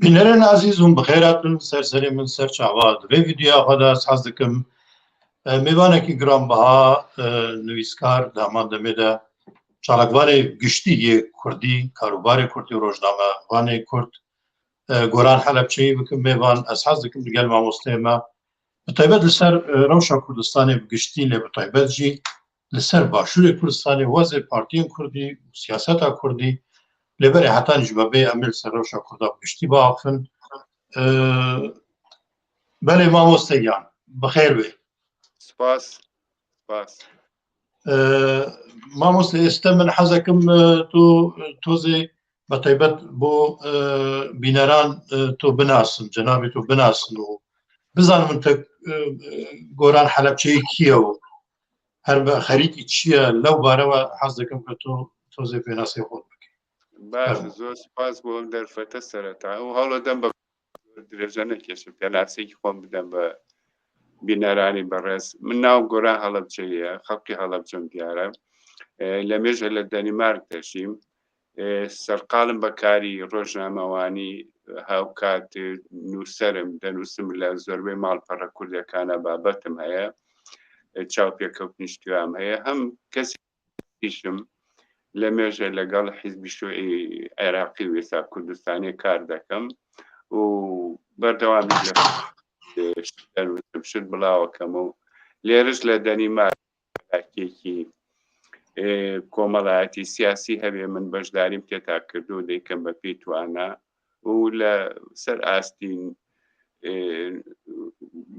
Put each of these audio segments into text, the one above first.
Bînerên ezîz hûn bi xêr hatin ser serê min ser çava di vê vîdeoya xwe de ez hez dikim mêvanekî giranbiha nivîskar di heman demê de çalakvanê giştî yê Kurdî, karûbarê Kurdî û rojnamevanê Kurd Goran Helebçeyî bikim mêvan. Ez hez dikim li gel mamosteyê me bi taybet li ser rewşa Kurdistanê bi giştî lê bi taybet jî li ser Başûrê Kurdistanê wezê partiyên Kurdî û siyaseta Kurdî lê berê heta ji me bê em ê li ser rewşa Kurda bi giştî biaxivin. Belê mamoste giyan bi xêr bê. Spas. Spas. Mamoste êste min hezekim tu tozê بە تایبەت بۆ بینەران تۆ بناسن جەنابی تۆ بناسن و بزانم من تە گۆران حەلەبچەی کییە و هەر بە خەریکی چییە لەو بارەوە حەز دەکەم کە تۆ تۆزێ پێناسەی خۆت بکەی باش زۆر سپاس بۆ ئەم دەرفەتە سەرەتا و هەوڵەدەم بە درێژە نەکێشم پێناسەیەکی خۆم بدەم بە بینەرانی بەڕێز من ناو گۆران هەڵەبجەیە خەڵکی هەڵەبجەم دیارە لە مێژە لە دەنیمارک دەژیم سەرقاڵم بە کاری ڕۆژنامەوانی هاوکات نووسرم دەنووسم لە زۆربەی ماڵپەڕە کوردەکانە بابەتم هەیە چاوپێکەوتنیشتیام هەیە هەم کەسی ئیشم لە مێژە لەگەڵ حیزبی شوعی عێراقی و ئێستا کوردستانی کار دەکەم و بەردەوامیش لە شت بڵاوەکەم و لێرش لە دەنیمارکێکی کۆمەڵایەتی سیاسی هەبێ من بەشداریم تێتا کردو دەیکەم بە پێی توانا و لە سەر ئاستی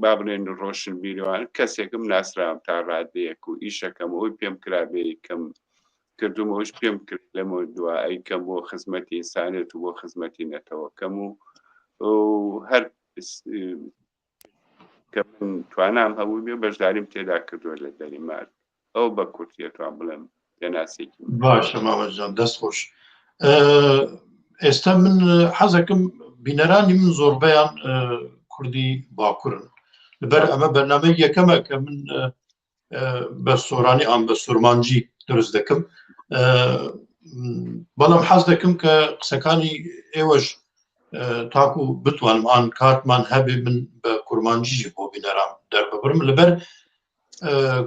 با بڵێن ڕۆشنبیروان کەسێکم ناسراوم تا ڕادەیەک و ئیشەکەم ئەوی پێم کرابێ کەم کردوم ئەوش پێم کرد لەمە دوا ئەیکەم بۆ خزمەتی ئینسانێت و بۆ خزمەتی نەتەوەکەم و هەر کە من توانام هەبوو بێ بەشداریم تێدا کردووە لە دەریمارک ئەو بە کورتیە توان بڵێم پێناسێکی باشە مامەجان دەست خۆش ئێستا من حەزەکەم بینەرانی من زۆربەیان کوردی باکورن لەبەر ئەمە بەرنامەی یەکەمە کە من بە سۆرانی ئام بە سۆرمانجی دروست دەکەم بەڵام حەز دەکەم کە قسەکانی ئێوەش تاکو بتوانم ئان کاتمان هەبێ من بە کورمانجی بۆ بینەران دەرببرم لەبەر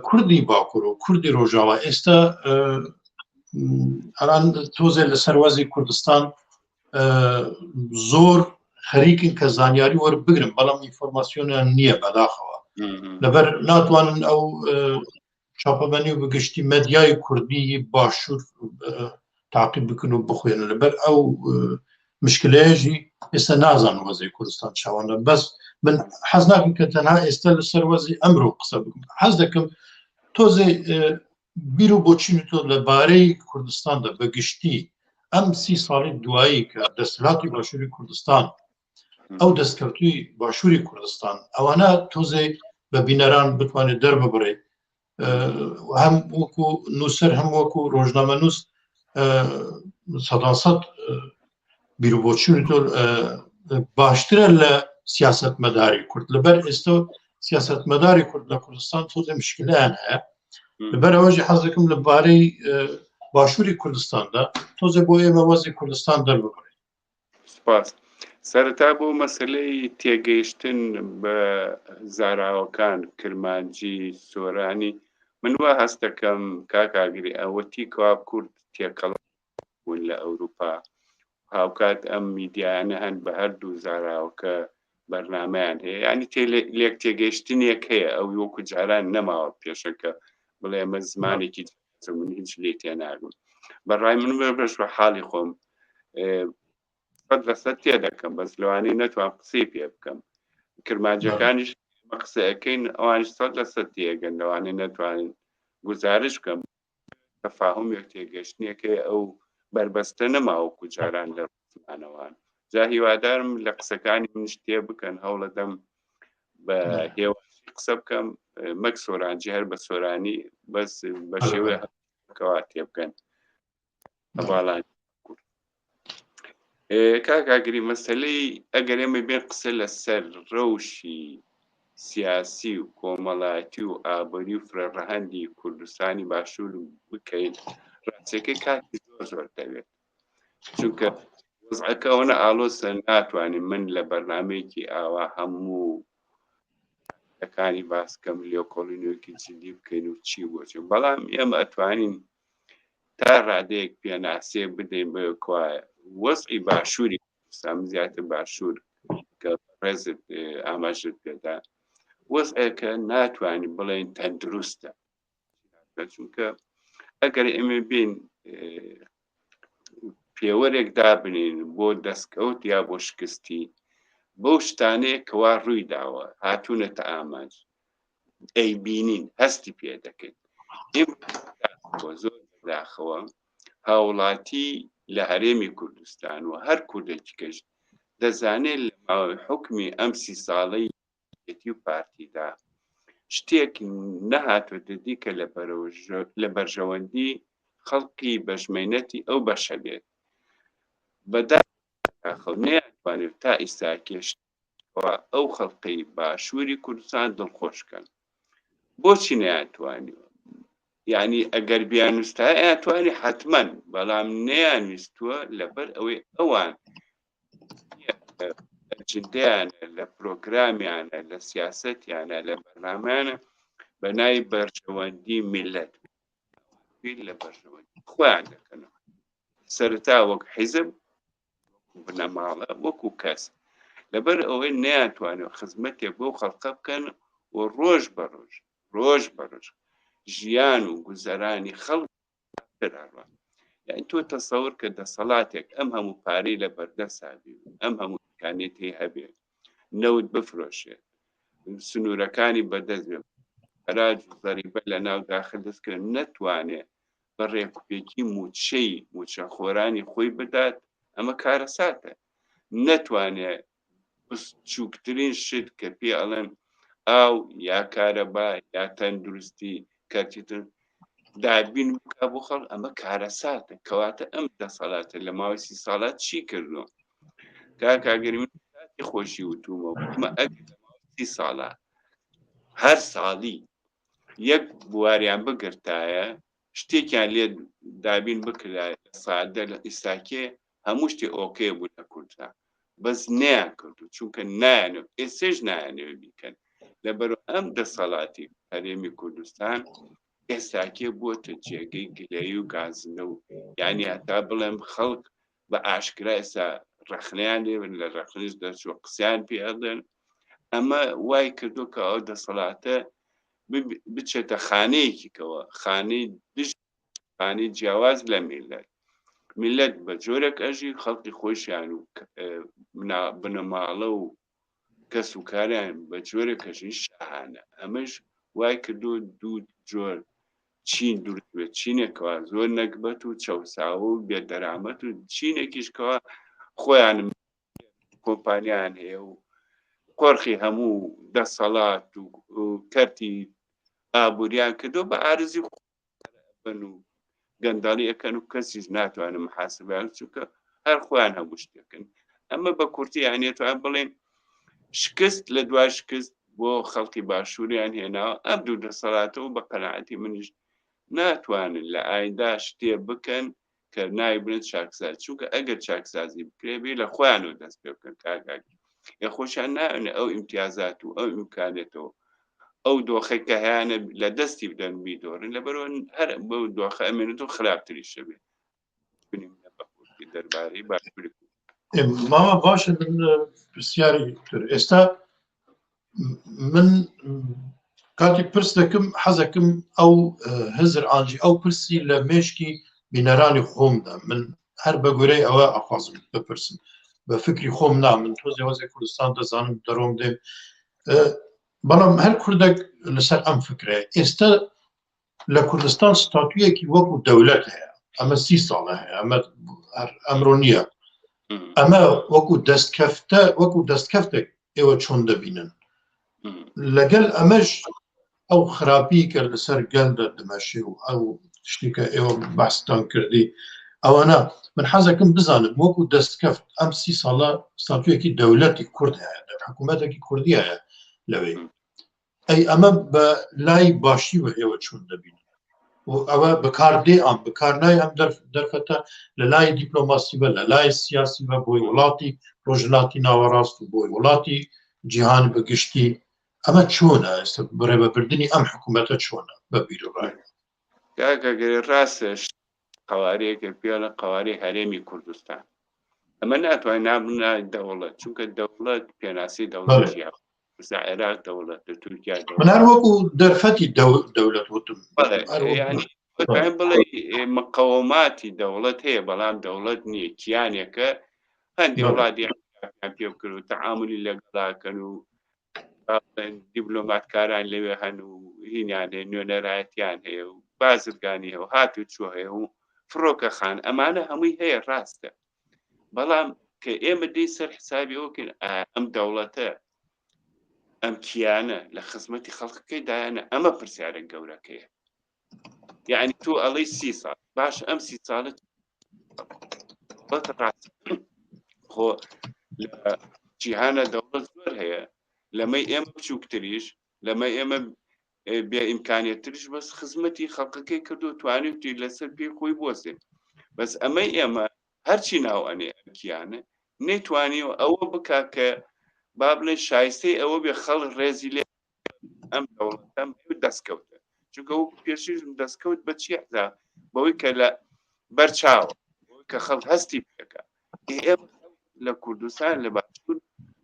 کوردی باکوور و کوردی ڕۆژاوا ئێستا ئەران تۆزێ لە سەروازی کوردستان زۆر خەریکن کە زانیاری وەربگرن بەڵام ئینفۆرماسیۆنیان نییە بەداخەوە لەبەر ناتوانن ئەو چاپەمەنی و بەگشتی مەدیای کوردی باشوور تاقیب بکەن و بخوێنن لەبەر ئەو مشکلەیەژی ئێستا نازان وەزی کوردستان چاوانە بەس من حەز ناکەم کە تەنها ئێستا لەسەر وەزی ئەمرۆ قسە بکەم حەز دەکەم تۆزێ بیر و بۆچینی تۆ لەبارەی کوردستاندا بە گشتی ئەم سی ساڵی دوایی کە دەسەڵاتی باشووری کوردستان ئەو دەستکەوتوی باشووری کوردستان ئەوانە تۆزێ بە بینەران بتوانێت دەرببڕێ هەم وەکو نووسەر هەم وەکو ڕۆژنامەنووس سەدان سەد بیرروبۆچوونی تۆ باشترە لە سیاستمەداری کورد لەبەر ئێستا سیاستمەداری کورد لە کوردستان تۆزێ مشکلیان هەیە لەبەر ئەوەژی حەز دەکەم لە بارەی باشووری کوردستاندا تۆزێ بۆ ئێمە وەزی کوردستان دەرببڕێت سپاس. سەرەتا بۆ مەسەلەی تێگەیشتن بە زاراوەکان کرمانجی سۆرانی من وا هەست دەکەم کاک ئاگری ئەوەتی کوا کورد تێکەڵ بوون لە ئەوروپا هاوکات ئەم میدیایانە هەن بە هەردوو زاراوەکە بەرنمەیان هەیە ینی لێک تێگەیشتنێک هەیە ئەو وەکو جاران نەماوە پێشەکە بڵێ ئەمە زمانێکی من هیچ لێ تێناگم بەڕای من بە بەش بە حاڵی خۆم لەسەر تێ دەکەم بەس لەوانەیە نەتوان قسەی پێ بکەم کرمانجەکانیش قسەکەین ئەوانش سەد لەسەر تێگەن لەوانەیە نەتوانین گزارش بکەم تەفاهمێک تێگەشتنێکەیە ئەو بربەستە نەماوەکو جاران لە زمانەوان جا هیوادارم لە قسەکانی منش تێ بکەن هەوڵەدەم بە هێواشی قسە بکەم مەک سۆرانجی هەر بە سۆرانی بەس بە شێوەیە کەوا تێ بکەن هەواڵان کاک ئاگری مەسەلەی ئەگەر ئێمە بێن قسە لەسەر ڕەوشی سیاسی و کۆمەڵایەتی و ئابووری و فرەڕەهەندی کوردستانی باشوور بکەین ڕاستیەکەی کاتی زۆر زۆر دەوێت چونکە وەزعەکە ئەوەنە ئاڵۆزە ناتوانین من لە بەرنامەیەکی ئاوا هەموو ەکانی باس کەم لێکۆڵینەوەکی جدی بکەین و چی بۆچێ بەڵام ئێمە ئەتوانین تا ڕادەیەک پێناسێ بدەین بە کوایە وەزعی باشووری کوردستان زیاتر باشوور کە ڕێزت ئاماژت پێدا وەزعێکە ناتوانین بڵێن تەندروستە چونکە ئەگەر ئێمە بین پێوەرێک دابنین بۆ دەستکەوت یا بۆ شکستی بەو شتانەیە کەوا ڕووی داوە هاتوونەتە ئامانج ئەیبینین هەستی پێ دەکەین زۆر داخەوە هاوڵاتی لە هەرێمی کوردستان و هەر کوردێکی کەش دەزانێت لە ماوەی حکمی ئەم سی ساڵەی یەکێتی و پارتیدا شتێک نەهاتۆتە دی کە لە بەرژەوەندی خەڵکی بەشمەینەتی ئەو بەشە بێت بەداخەوە نەیانتوانێت تا ئیستا کێشەوە ئەو خەڵقەی باشووری کوردستان دڵخۆشکەن بۆچی نەیانتوانیوە یعنی ئەگەر بیانوستایە ئەیانتوانی حتمما بەڵام نەیانویستووە لەبەر ئەوەی ئەوان ئەجندەیانە لە پرۆگرامیانە لە سیاسەتیانە لە بەرنامەیانە بە ناوی بەرژەوەندی میلەت بیر لە بەرژەوەندی خۆیان دەکەنەوە سەرەتا وەک حیزب بنەماڵە وەکو کەس لەبەر ئەوەی نەیانتوانێت خزمەتێک بۆ خەڵقە بکەن و ڕۆژ بە ڕۆژ ڕۆژ بە ڕۆژ ژیان و گوزەرانی خەڵک یعنی تۆ تەسەور کە دەسەڵاتێک ئەم هەموو پارەی لە بەردەسا بێ ئەم هەموو ئیمکانیەتی هەبێ نەوت بفرۆشێت سنوورەکانی بەدەست بێ خەراج و زەریبە لە ناو داخل دەستکرد نەتوانێ بە ڕێکوپێکی موچەی موچەخۆرانی خۆی بدات ئەمە کارەساتە نەتوانێ بچووکترین شت کە پێ ئەڵێن ئاو یا کارەبا یا تەندروستی کەرتی تر دابین بکە بۆ خەڵک ئەمە کارەساتە کەواتە ئەم دەسەڵاتە لە ماوەی سی ساڵات چی کردووە کاکاگەری من کاتی خۆشی وتومە وتمە ئەگەر لە ماوەی سی ساڵە هەر ساڵی یەک بواریان بگرتایە شتێکیان لێ دابین بکرایە سادە لە ئیساکێ هەموو شتێ ئۆکەی بوو لە کوردستان بەس نیان کردو چونکە نایانەوە ئێسێش نایانەوە بیکەن لەبەر ئەم دەسەڵاتی هەرێمی کوردستان ئێستاکێ بووەتە جێگەی گلەیی و گازنە و یعنی هەتا بڵێم خەڵک بە ئاشکرا ئێستا ڕەخنەیان لێ لە ڕەخنیش دەرچوە قسەیان پێ ئەڵێن ئەمە وای کردو کە ئەو دەسەڵاتە بچێتە خانەیەکی کەوە خانەی دژ خانەی جیاواز لە میلەت میلەت بە جۆرێک ئەژی خەڵکی خۆشیان و بنەماڵە و کەس و کاریان بە جۆرێک ئەژین شاهانە ئەمەش وای کردو دوو جۆر چین دروست بێت چینێکەوە زۆر نەگبەت و چەوساوە و بێدەرامەت و چینێکیش کەوا خۆیان کۆمپانیان هەیە و قۆرخی هەموو دەسەڵات و کەرتی ئابووریان کردو بە ئارزی بن و گەندەڵی ئەکەن و کەسیش ناتوانن محاسبیان چونکە هەر خۆیان هەموو شتێکن ئەمە بە کورتی یانێتوان بڵێن شکست لە دوای شکست بۆ خەڵکی باشووریان هێناوە ئەم دوو دەسەڵاتەوە بە قەناعەتی منیش ناتوانن لە ئایندا شتێ بکەن کە ناوی بنێن چاکسازی چونکە ئەگەر چاکسازی بکرێ بێ لە خۆیانەوە دەست پێ بکەن کاک یا خۆشیان ناوێنێ ئەو ئیمتیازات و ئەو ئیمکانێتەوە ئەو دۆخێک کە هەیانە لە دەستی بدەن بیدۆڕن لەبەرەوە هەر بەو دۆخە ئەمێنێت و خراپتریشە بێ دەربارەی باشووری ماما باشە من پرسیاری تر ئێستا من کاتی پرس دەکەم حەزەکەم ئەو هزر ئانجی ئەو پرسی لە مێشکی بینەرانی خۆمدا من هەر بە گورەی ئەوە ئەخوازم بپرسم بە فکری خۆم نا من تۆزێ وەزێ کوردستان دەزانم دەرۆم دێم بەڵام هەر کوردێک لەسەر ئەم فکرەیە ئێستا لە کوردستان ستاتویەکی وەکو دەولەت هەیە ئەمە سی ساڵە هەیە ئەمە ئەمرۆ نییە ئەمە وەکو دەستکەفتە وەکو دەستکەفتێک ئێوە چۆن دەبینن لەگەل ئەمەش ئەو خراپی کە لەسەر گەل دەمەشێ و ئەو شتی کە ئێوە بەستان کردی ئەوانە من حەزەکەم بزانم وەکو دەستکەفت ئەم سی ساڵە ستاتویەکی دەولەتی کورد هەیە حکوومەتێکی کوردی هەیە لەوێ ئەی ئەمە بە لای باشی و ئێوە چۆن دەبین؟ و ئەوە بەکار دێ ئەم بەکار نای ئەم دەرفەتە لە لای دیپلۆماسی بە لە لای سیاسی بە بۆی وڵاتی ڕۆژهەڵاتی ناوەڕاست و بۆی وڵاتی جیهان بەگشتی ئەمە چۆنە ئێستا بەڕێوەبردنی ئەم حکوومەتە چۆنە بە بیرڕای کاکە گەرێ ڕاستە قوارەیەکە پێڵە قوارەی هەرێمی کوردستان ئەمە ناتوانین نابنا دەوڵەت چونکە دەوڵەت پێناسی دەوڵەت چیە مثلا عێراق دەوڵەت لە تورکیا من هەر وەکو دەرفەتی دەولەت وتم بڵێ مقەوەماتی دەوڵەت هەیە بەڵام دەوڵەت نییە کیانێکە هەندێک وڵاتی پێ بکرد و تەعاملی لەگەڵاکەن و دیبلۆماتکاران لەوێ هەن و هینیان هەیە نوێنەرایەتیان هەیە و بازرگانی هەیە و هات و چوە هەیە و فڕۆکەخان ئەمانە هەمووی هەیە ڕاستە بەڵام کە ئێمە دێ سەر حسابی ئەوکەین ئەم دەوڵەتە ئەم کیانە لە خزمەتی خەڵکەکەی دایانە ئەمە پرسیارە گەورەکەیە یعنی تۆ ئەڵەی سی ساڵ باش ئەم سی ساڵە ڕاست خۆ لە جیهانە دەوڵەت زۆر هەیە لەمەی ئێمە بچووکتریش لەمە ئێمە بێ ئیمکانیەتریش بەس خزمەتی خەڵکەکەی کردو توانیوتی لەسەر پێی خۆی بۆسێ بەس ئەمەی ئێمە هەرچی ناو ئەنێ ئەمکیانە نەیتوانیوە ئەوە بکا کە با بڵێن شایستەی ئەوە بێ خەڵک ڕێزی لێ ئەم دەوڵەتەم دەستکەوتە چونکە وەکو پێشیشم دەستکەوت بە چی حزا بەوەی کە لە بەرچاوە کە خەڵک هەستی پێکە ئێمە لە کوردستان لە باشوور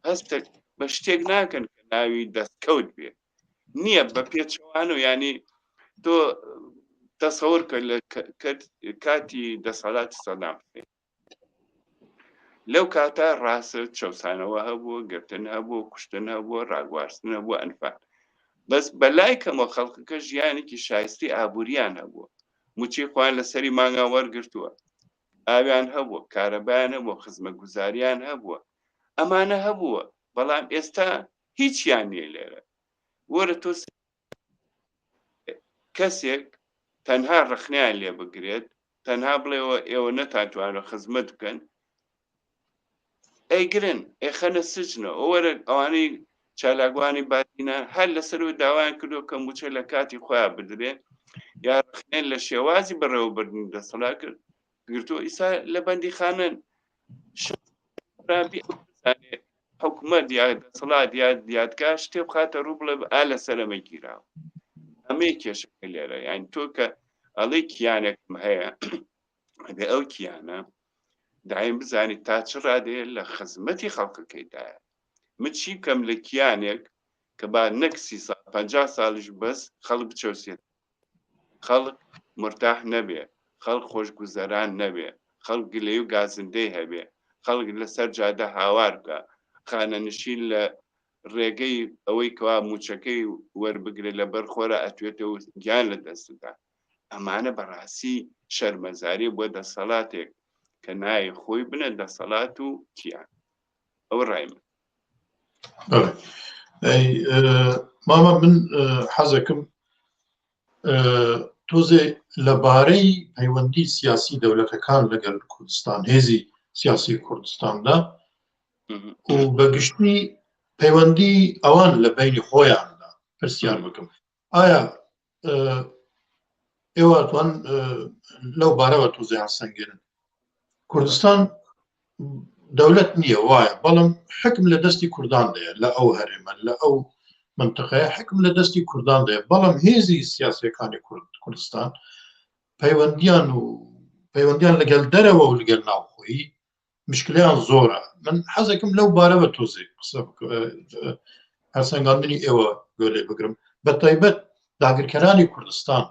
هەستە بە شتێک ناکەن کە ناوی دەستکەوت بێ نییە بە پێچەوانە ینی تۆ تەسەور کە لە کاتی دەسەڵاتی سەدام حسێن لەو کاتە ڕاستە چەوسانەوە هەبووە گرتن هەبوو کوشتن هەبووە ڕاگواستن هەبووە ئەنفال بەس بەلای کەمەوە خەڵکەکە ژیانێکی شایستی ئابووریان هەبووە موچەی خۆیان لەسەری مانگا وەرگرتووە ئاویان هەبووە کارەبایان هەبووە خزمەتگوزاریان هەبووە ئەمانە هەبووە بەڵام ئێستا هیچیان نییە لێرە وەرە تۆ کەسێک تەنها ڕەخنەیان لێ بگرێت تەنها بڵێەوە ئێوە نەتانتوانە خزمەت بکەن ئەیگرن ئێخەنە سجنە ئەوەرە ئەوانەی چالاکوانی بادینان هەر لەسەرەوە داوایان کردو کە موچە لە کاتی خۆیان بدرێ یا ڕەخنەیان لە شێوازی بەڕێوەبردنی دەسەڵات کرد گرتووە ئیسا لە بەندیخانەن حکومەت یا دەسەڵات یا دیادگا شتێ بخاتە ڕوو بڵێ ئا لەسەر ئەمە گیراوە ئەمەی کێشەکە لێرە یان تۆ کە ئەڵێ کیانێکم هەیە ئەبێ ئەو کیانە دایم بزانیت تا چ ڕادەیە لە خزمەتی خەڵکەکەیدایە من چی بکەم لە کیانێک کە با نەک سی ساڵ 50 ساڵیش بەس خەڵک بچەوسێت خەڵک مرتاح نەبێ خەڵک خۆشگوزەران نەبێ خەڵک گلەی و گازندەی هەبێ خەڵک لەسەر جادە هاوار بکە خانەنشین لە ڕێگەی ئەوەی کەوا موچەکەی وەربگرێت لە بەر خۆرا ئەتوێتەوە گیان لە دەستدا ئەمانە بەڕاستی شەرمەزاری بۆ دەسەڵاتێک کە ناوی خۆی بنە دەسەڵات و کیان ئەو ڕای من. مامە من حەزەکەم تۆزێ لەبارەی پەیوەندی سیاسی دەولەتەکان لەگەل کوردستان هێزی سیاسی کوردستاندا و بەگشتی پەیوەندی ئەوان لە بینی خۆیاندا پرسیار بکەم ئایا ئێوە توان لەو بارەوە تۆزێ هەڵسەنگێنن کوردستان دەولەت نییە وایە بەڵام حکم لە دەستی کوردان دەیە لە ئەو هەرێمە لە ئەو منطقەیە حکم لە دەستی کوردان دەیە بەڵام هێزی سیاسەکانی کورد کوردستان پەیوەندیان و پەیوەندیان لەگەل دەرەوە و لەگەل ناوخۆیی مشکلیان زۆرە من حەزێکم لەو بارەوە تۆزێک قسە هەرسەنگاندنی ئێوە گوێ لێ بگرم بە تایبەت داگیرکەرانی کوردستان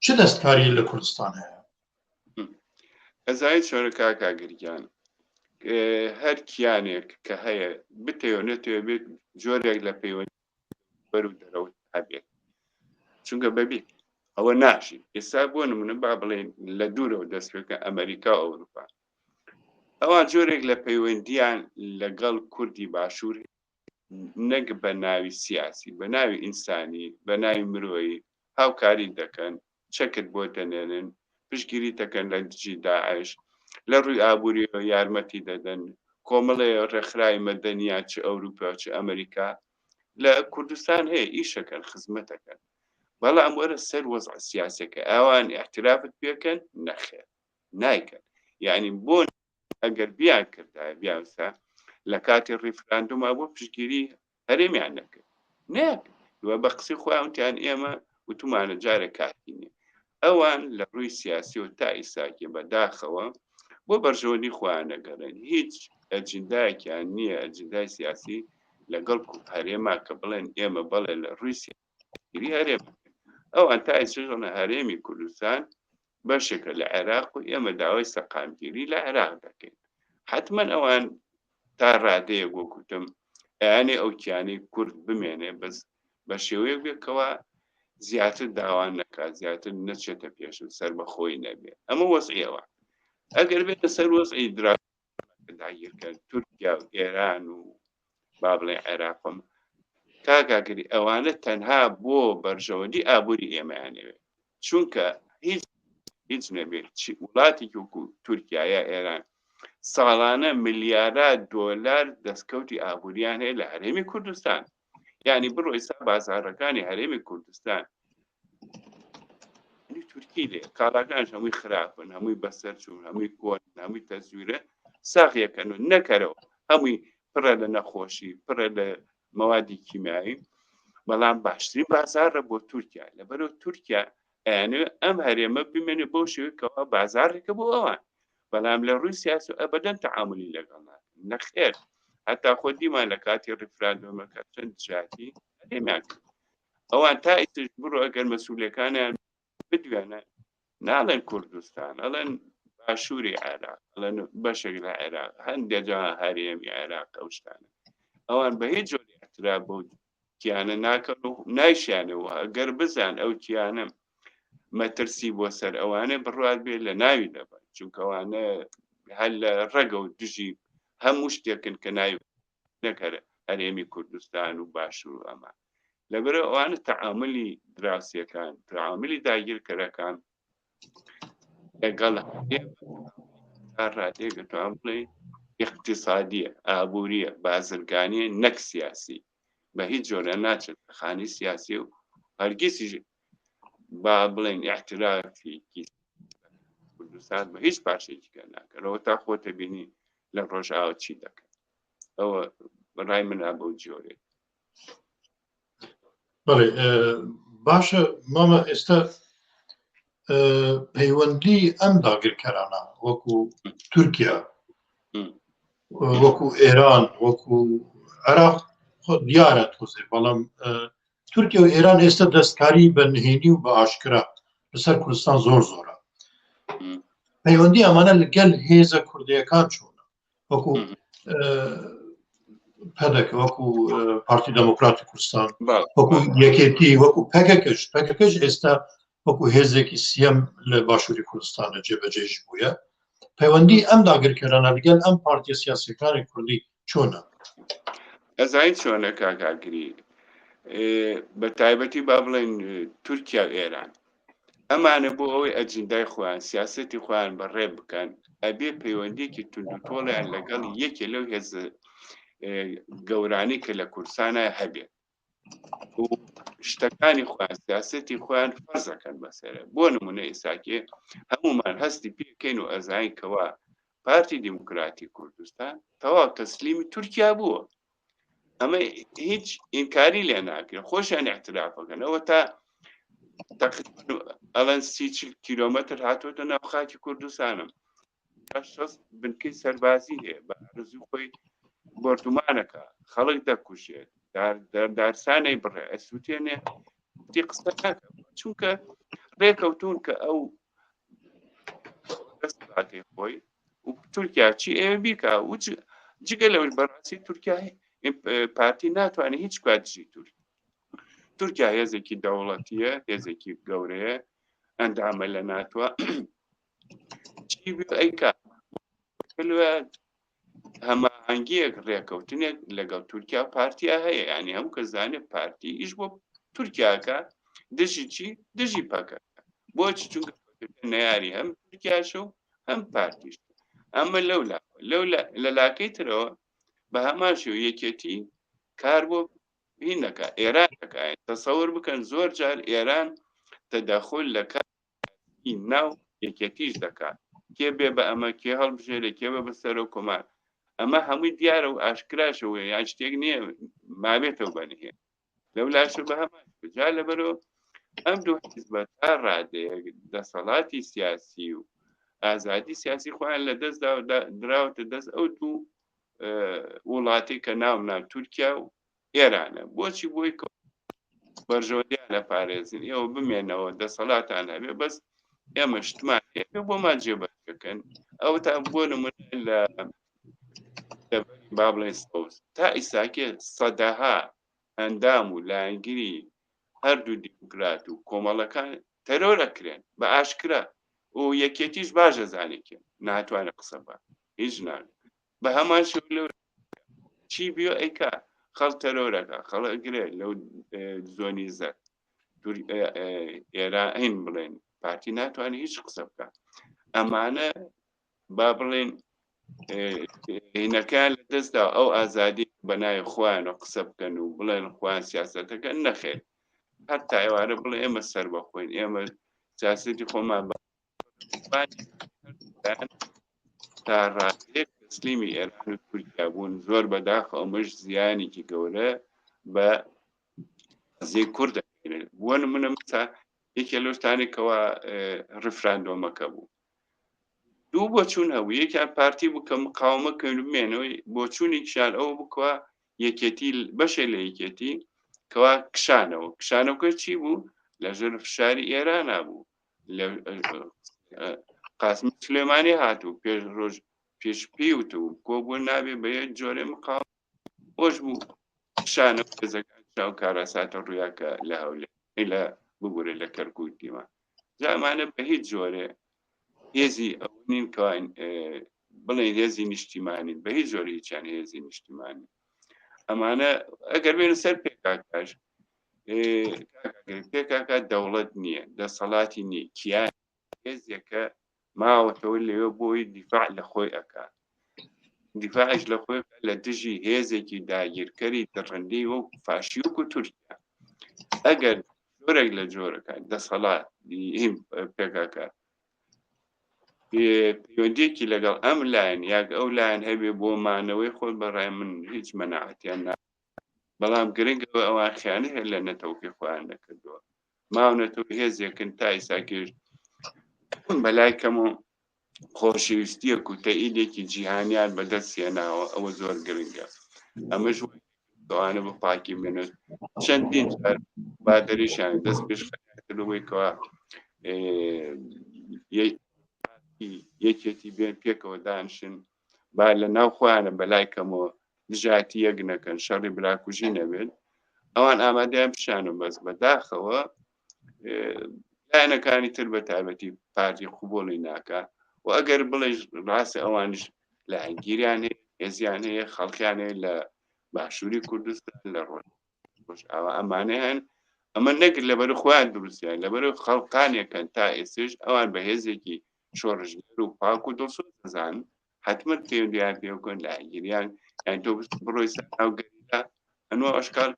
چ دەستکاری لە کوردستان هەیە ئەزای چۆنە کاکا گرگیان هەر کیانێک کە هەیە بتەوێ نەتەوێ بێت جۆرێک لە پەیوەندی بەر و دەرەوە هەبێت چونکە بەبێ ئەوە ناشی ئێستا بۆ نمونە با بڵێن لە دوورەوە دەست پێکە ئەمریکا و ئەوروپا ئەوان جۆرێک لە پەیوەندیان لەگەڵ کوردی باشوور نەک بە ناوی سیاسی بە ناوی ئینسانی بە ناوی مرۆیی هاوکاری دەکەن چەکت بۆ دەنێرن، پشتگیریت دەکەن لە دژی داعش، لە ڕووی ئابووریەوە یارمەتی دەدەن، کۆمەڵێ ڕێکخراوی مەدەنیە چ ئەوروپا چ ئەمریکا لە کوردستان هەیە ئیشەکەن خزمەتەکەن. بەڵام وەرە سەر وەزع سیاسەکە ئەوان احترافت پێکەن نەخێر نایکەن یعنی بۆ ئەگەر بیان کردایە بیانسا لە کاتی ڕیفراندوما بۆ پشتگیری هەرێمیان نەکرد نەک دووە بە قسەی خۆیان وتیان ئێمە وتومانە جارێک کاتی نییە ئەوان لە ڕووی سیاسی و تا ئیساکێ بە داخەوە بۆ بەرژەوەندی خۆیان نەگەڕێن هیچ ئەجندایەکیان نییە ئەجندای سیاسی لەگەڵ هەرێما کە بڵێن ئێمە بەڵێ لە ڕووی سیاسی هەرێم ئەوان تا ئیسا هەرێمی کوردستان بەشێکە لە عێراق و ئێمە داوای سەقامگیری لە عێراق دەکەین حتمما ئەوان تا ڕادەیەک وەکوتم ئەیانێ ئەو کیانەی کورد بمێنێ بەس بە شێوەیەک بێت کەوا زیاتر داوان نەکات زیاتر نەچێتە پێش و سەربەخۆی نەبێ ئەمە وەزعی ئەوان ئەگەر بێتە سەر وەزعی درا داگیرکەر تورکیا و ئێران و با بڵێ عێراقم کاکاگری ئەوانە تەنها بۆ بەرژەوەندی ئابووری ئێمەیانەوێت چونکە هیچ هیچ نەبێت وڵاتێکی وەکو تورکیا یا ئێران ساڵانە ملیارات دۆلار دەستکەوتی ئابووریان هەیە لە هەرێمی کوردستان یعنی بڕۆ ئێستا بازارەکانی هەرێمی کوردستان تورکی لێ کاڵاکان هەمووی خراپن هەمووی بەسەر چوون هەمووی کۆن هەمووی تەزویرە ساغیەکەن و نەکەرەوە هەمووی پڕە لە نەخۆشی پڕە لە مەوادی کیمیایی بەڵام باشترین بازارە بۆ تورکیا لەبەرەوە تورکیا ئەیانەوێ ئەم هەرێمە بمێنێ بەو شێوەیە کەوا بازارێکە بۆ ئەوان بەڵام لە ڕووی سیاسی و ئەبەدەن تەعاملی لەگەڵ ناکەن نەخێر هەتا خۆ دیمان لە کاتی ڕیفراندۆمەکە چەند دژایەتی هەرێمیان کرد ئەوان تا ئیستش بڕۆ ئەگەر مەسئولەکانیان بدوێنە ناڵێن کوردستان ئەڵێن باشووری عێراق ئەڵێن بەشێک لە عێراق هەندێک جا هەرێمی عێراق ئەو شتانە ئەوان بە هیچ جۆری اعتراف بەو کیانە ناکەن و نایشیانەوە ئەگەر بزان ئەو کیانە مەترسی بۆ سەر ئەوانە بڕوات بێ لە ناوی دەبن چونکەوانە هەر لە ڕەگە و دژی هەموو شتێکن کە ناوی نەکەر هەرێمی کوردستان و باشوور و ئەمە لەبەر ئەوانە تەعاملی دراوسێکان تەعاملی داگیرکەرەکان لەگەڵ تا ڕادەیەک دەتوانم بڵێ اقتصادیە ئابووریە بازرگانیە نەک سیاسی بە هیچ جۆرە ناچێت خانی سیاسی و هەرگیزیش با بڵێن احترافی کوردستان بە هیچ پارچەیەکی کە ناکەنەوە تا خۆتە بینی لە ڕۆژئاوا چی دەکەن ئەوە ڕای منە بەو جۆرێک بەڵێ باشە مامە ئێستا پەیوەندی ئەم داگیرکەرانە وەکو تورکیا وەکو ئێران وەکو عێراق خۆ دیارە تۆزێ بەڵام تورکیا و ئێران ئێستا دەستکاری بە نهێنی و بە ئاشکرا لەسەر کوردستان زۆر زۆرە پەیوەندی ئەمانە لەگەل هێزە کوردیەکان چۆنە وەکو پەدەکە وەکو پارتی دەموکراتی کوردستان وەکو یەکێتی وەکو پەکەکەش پەکەکەش ئێستا وەکو هێزێکی سیەم لە باشووری کوردستانە جێبەجێش بووە پەیوەندی ئەم داگیرکەرانە لەگەل ئەم پارتیە سیاسەکانی کوردی چۆنە؟ ئەزانی چۆنە کاکاگری بە تایبەتی با بڵێن تورکیا و ئێران ئەمانە بۆ ئەوەی ئەجندای خۆیان سیاستی خۆیان بەڕێ بکەن ئەبێ پەیوەندیکی توندوتۆڵیان لەگەڵ یەکێ لەو هێز گەورانی کە لە کوردستانە هەبێت و شتەکانی خۆیان سیاستی خۆیان فەرزەکەن بەسەرە بۆ نمونە ئێساکێ هەمومان هەستی پێکەین و ئەزانین کەوا پارتی دیموکراتی کوردستان تەواو تەسلیمی تورکیا بووە ئەمە هیچ ئینکاری لێ ناکرێت خۆشیان اعترافەکەن ئەوە تا ئەڵەن سی کیلۆمەتر هاتوۆتە ناو خاکی کوردستانم بنکەی سەربازی هەیە بە ئارزوو خۆی بۆردومانەکە خەڵک دەکوژێت دارسانەی بڕێ ئەسووتێنێ تی قسە ناکە چونکە ڕێکەوتون کە ئەو دەسەڵاتی خۆی و تورکیا چی ئێوە بیکە و جگە لەوەش بەڕاستی تورکیا پارتی ناتوانێت هیچ کات دژی تورک تورکیا هێزێکی دەوڵەتیە هێزێکی گەورەیە ئەندامە لە ناتوە چی ئەیکا هەماهەنگیەک ڕێکەوتنێک لەگەڵ تورکیا و پارتیا هەیە ینی هەموو کەس زانێ پارتی ئیش بۆ تورکیاکە دژی چی دژی پەکە بۆچی چونکە نەیاری هەم تورکیاش و هەم پارتیش ئەمە لەولا لەو لە لاکەی ترەوە بە هەمان شێوە یەکێتی کار بۆ هین دەکا ئێران دەکا تەسەور بکەن زۆر جار ئێران تەدەخول لە کاری ناو یەکێتیش دەکا کێ بێ بە ئەمە کێ هەڵبژێرێ کێ بە بە سەرۆک کۆمار ئەمە هەمووی دیارە و ئاشکراشەوە یان شتێک نییە مابێتەوە بە نهێن لەو لاشە بە هەمان جا لەبەرەوە ئەم دوو حیزبە تا ڕادەیەک دەسەڵاتی سیاسی و ئازادی سیاسی خۆیان لە دەستدا دراوەتە دەست ئەو دوو وڵاتی کە ناو نا تورکیا و ئێرانە بۆچی بۆی بەرژەوەندیان لە پارێزن ئێوە بمێنەوە دەسەڵاتان هەبێ بەس ئێمە شتمان هەیە بۆمان جێبەجێکەن ئەو تا بۆ نمونە لە با بڵێن سەوز تا ئیساکێ سەدەها ئەندام و لایەنگری هەردوو دیموکرات و کۆمەڵەکان تەرۆر ئەکرێن بە ئاشکرا و یەکێتیش باش ئەزانێت کێن ناتوانێت قسە بە هیچ ناگە بە هەمان شێوە لەو چی بیۆ ئەیکا خەڵ تەرۆرەکە خەڵ ئەگرێ لەو زۆنی زەرد ئێران هین بڵێن پارتی ناتوانێت هیچ قسە بکە ئەمانە با بڵێن هینەکان لە دەستدا ئەو ئازادی بە ناوی خۆیان و قسە بکەن و بڵێن خۆیان سیاستەکە نەخێر هەر تا ئێوارە بڵێ ئێمە سەر بەخۆین ئێمە سیاسەتی خۆمان تا ڕادەیەک تەسلیمی ئێران و تورکیا بوون زۆر بەداخ ئەمەش زیانێکی گەورە بە قەزیەی کورد دەگەیەنێت بۆ نمونە مەسا یەکێ لەو شتانێکەوە ڕیفراندۆمەکە بوو دوو بۆچوون هەبوو یەکیان پارتی بوو کە مقاومە کەن بمێنەوەی بۆچوونێکیان ئەوە بکووە یەکێتی بەشێ لە یەکێتی کەوا کشانەوە کشانەوەکە چی بوو لە ژێر فشاری ئێرانە بوو لە قاسمی سلێمانی هاتوو پێش ڕۆژ پێش پێی وتبوو کۆبوو نابێ بە یەک جۆرێ مقاومە خۆش بوو کشانەوە هێزەکان چاو کارەساتە ڕوویاکە لە هەولێر لە ببورە لە کەرکوک دیمان جا ئەمانە بە هیچ جۆرێ هێزی ئەو نین کەوان بڵێن هێزی نیشتیمانی بە هیچ جۆرە هیچیان هێزی نیشتیمانی ئەمانە ئەگەر بێنە سەر پێکاکاش پێکاکە دەوڵەت نییە دەسەڵاتی نییە کیان هێزێکە ماوەتەوە لەوێ بۆی دیفاع لە خۆی ئەکا دیفاعش لە خۆی لە دژی هێزێکی داگیرکەری دڕندەی وەک فاشیوک و تورکیا ئەگەر جۆرێک لە جۆرەکان دەسەڵات پێکاکە پەیوەندیەکی لەگەڵ ئەم لایەن یاک ئەو لایەن هەبێ بۆ مانەوەی خۆی بەڕای من هیچ مەناعەتیان نا بەڵام گرنگ ئەوە ئەوان خیانەت لە نەتەوەکەی خۆیان نەکردووە ماونەتەوە هێزێکن تا ئیساکێش بەلای کەم و خۆشەویستیەک و تەئیدێکی جیهانیان بەدەست هێناوە ئەوە زۆر گرنگە ئەمەش ئەوانە بە پاکی منت چەندین جار بادەریشیان دەست پێش کردەوەی کەوا یەکێتی بێن پێکەوە دانشن با لە ناو خۆیانە بەلای کەمەوە دژایەتی یەک نەکەن شەڕی براکوژی نەبێت ئەوان ئامادەیان پیشان و بەس بەداخەوە لایەنەکانی تر بە تایبەتی پارتی قوبۆڵی ناکە و ئەگەر بڵێ ڕاستە ئەوانش لایەنگیریان هەیە هێزیان هەیە خەڵکیان هەیە لە باشووری کوردستان لە ڕۆژ ڕۆژئاوا ئەمانە هەن ئەمە نەک لەبەر خۆیان دروستیان لەبەر خەڵقانێکن تا ئێستش ئەوان بە هێزێکی شۆڕشگێر و پاک و دڵسۆز دەزانن حتمما پەیوەندیان پێ بکەن لایەنگیریان یان تۆ بڕۆی سەر ناو گەریلا ئەنوا ئەشکال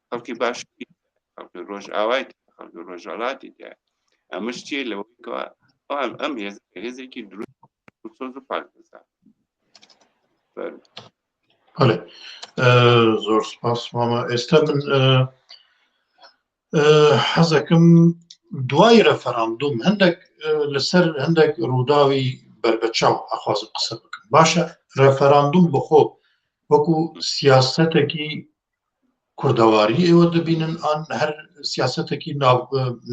خەڵکی باشووری خەڵکی ڕۆژئاوای خەڵکی ڕۆژهەڵاتی تیا ئەمەش چییە لەوەی کەوا ئەوان ئەم هێز هێزێکی دروست دڵسۆز و پاک دەزانن بەڵێ زۆر سپاس مامە ئێستا من حەزەکەم دوای رەفەراندوم هەندێک لەسەر هەندێک ڕووداوی بەربەچاو ئەخوازم قسە بکەم باشە رەفەراندوم بخۆ وەکو سیاستێکی کوردەواری ئێوە دەبینن ئان هەر سیاستێکی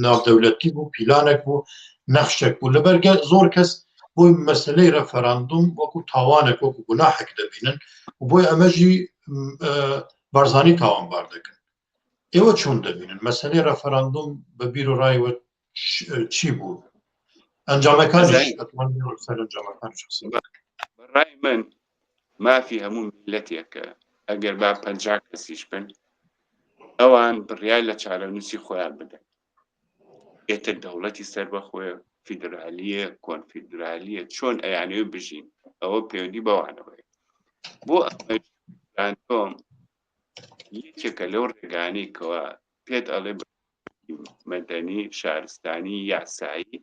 ناودەولەتی بوو پیلانێک بوو نەخشێک بوو لەبەرگە زۆر کەس بۆی مەسلەی رەفەراندوم وەکو تاوانێک وەکو گوناحێک دەبینن و بۆی ئەمەژی بارزانی تاوانبار دەکەن ئێوە چۆن دەبینن مەسلەی رەفەراندوم بە بیر و ڕایوە چی بوو ئەنجامەکانیش سەر ئەنجامەکانیش ڕای من مافی هەموو میلەتێکە ئەگەر با 50 کەسیش بن ئەوان بڕیار لە چارەنووسی خۆیان بدەن ئێتر دەوڵەتی سەربەخۆیە فیدرالیە کۆنفیدرالیە چۆن ئەیانەوێ بژین ئەوە پەیوەندی بەوانەوەی بۆ ئەمەش ڕیفراندۆم. یەکێکە لەو ڕێگانەی کەوا پێت ئەڵێ مەدەنی شارستانی یاسایی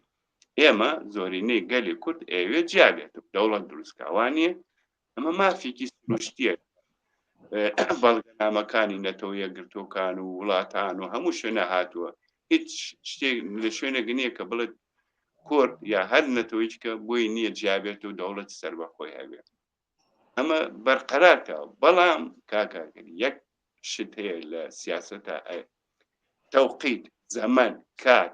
ئێمە زۆرینەی گەلی کورد ئەوێ جیابێت و دەوڵەت دروستکوانیە ئەمە مافێکی سروشتیە بەڵگەنامەکانی نەتەوە یەکگرتووەکان و وڵاتان و هەموو شوێنە هاتووە هیچ شتێک لە شوێنێک نییە کە بڵێت کورد یا هەر نەتەوەیەکە بۆی نییە جیابێت و دەوڵەت سەربەخۆی هەبێت ئەمە بەرقەرارکە بەڵام کاکاگەری یەک شت هەیە لە سیاستە تەوقیت زەمەن کات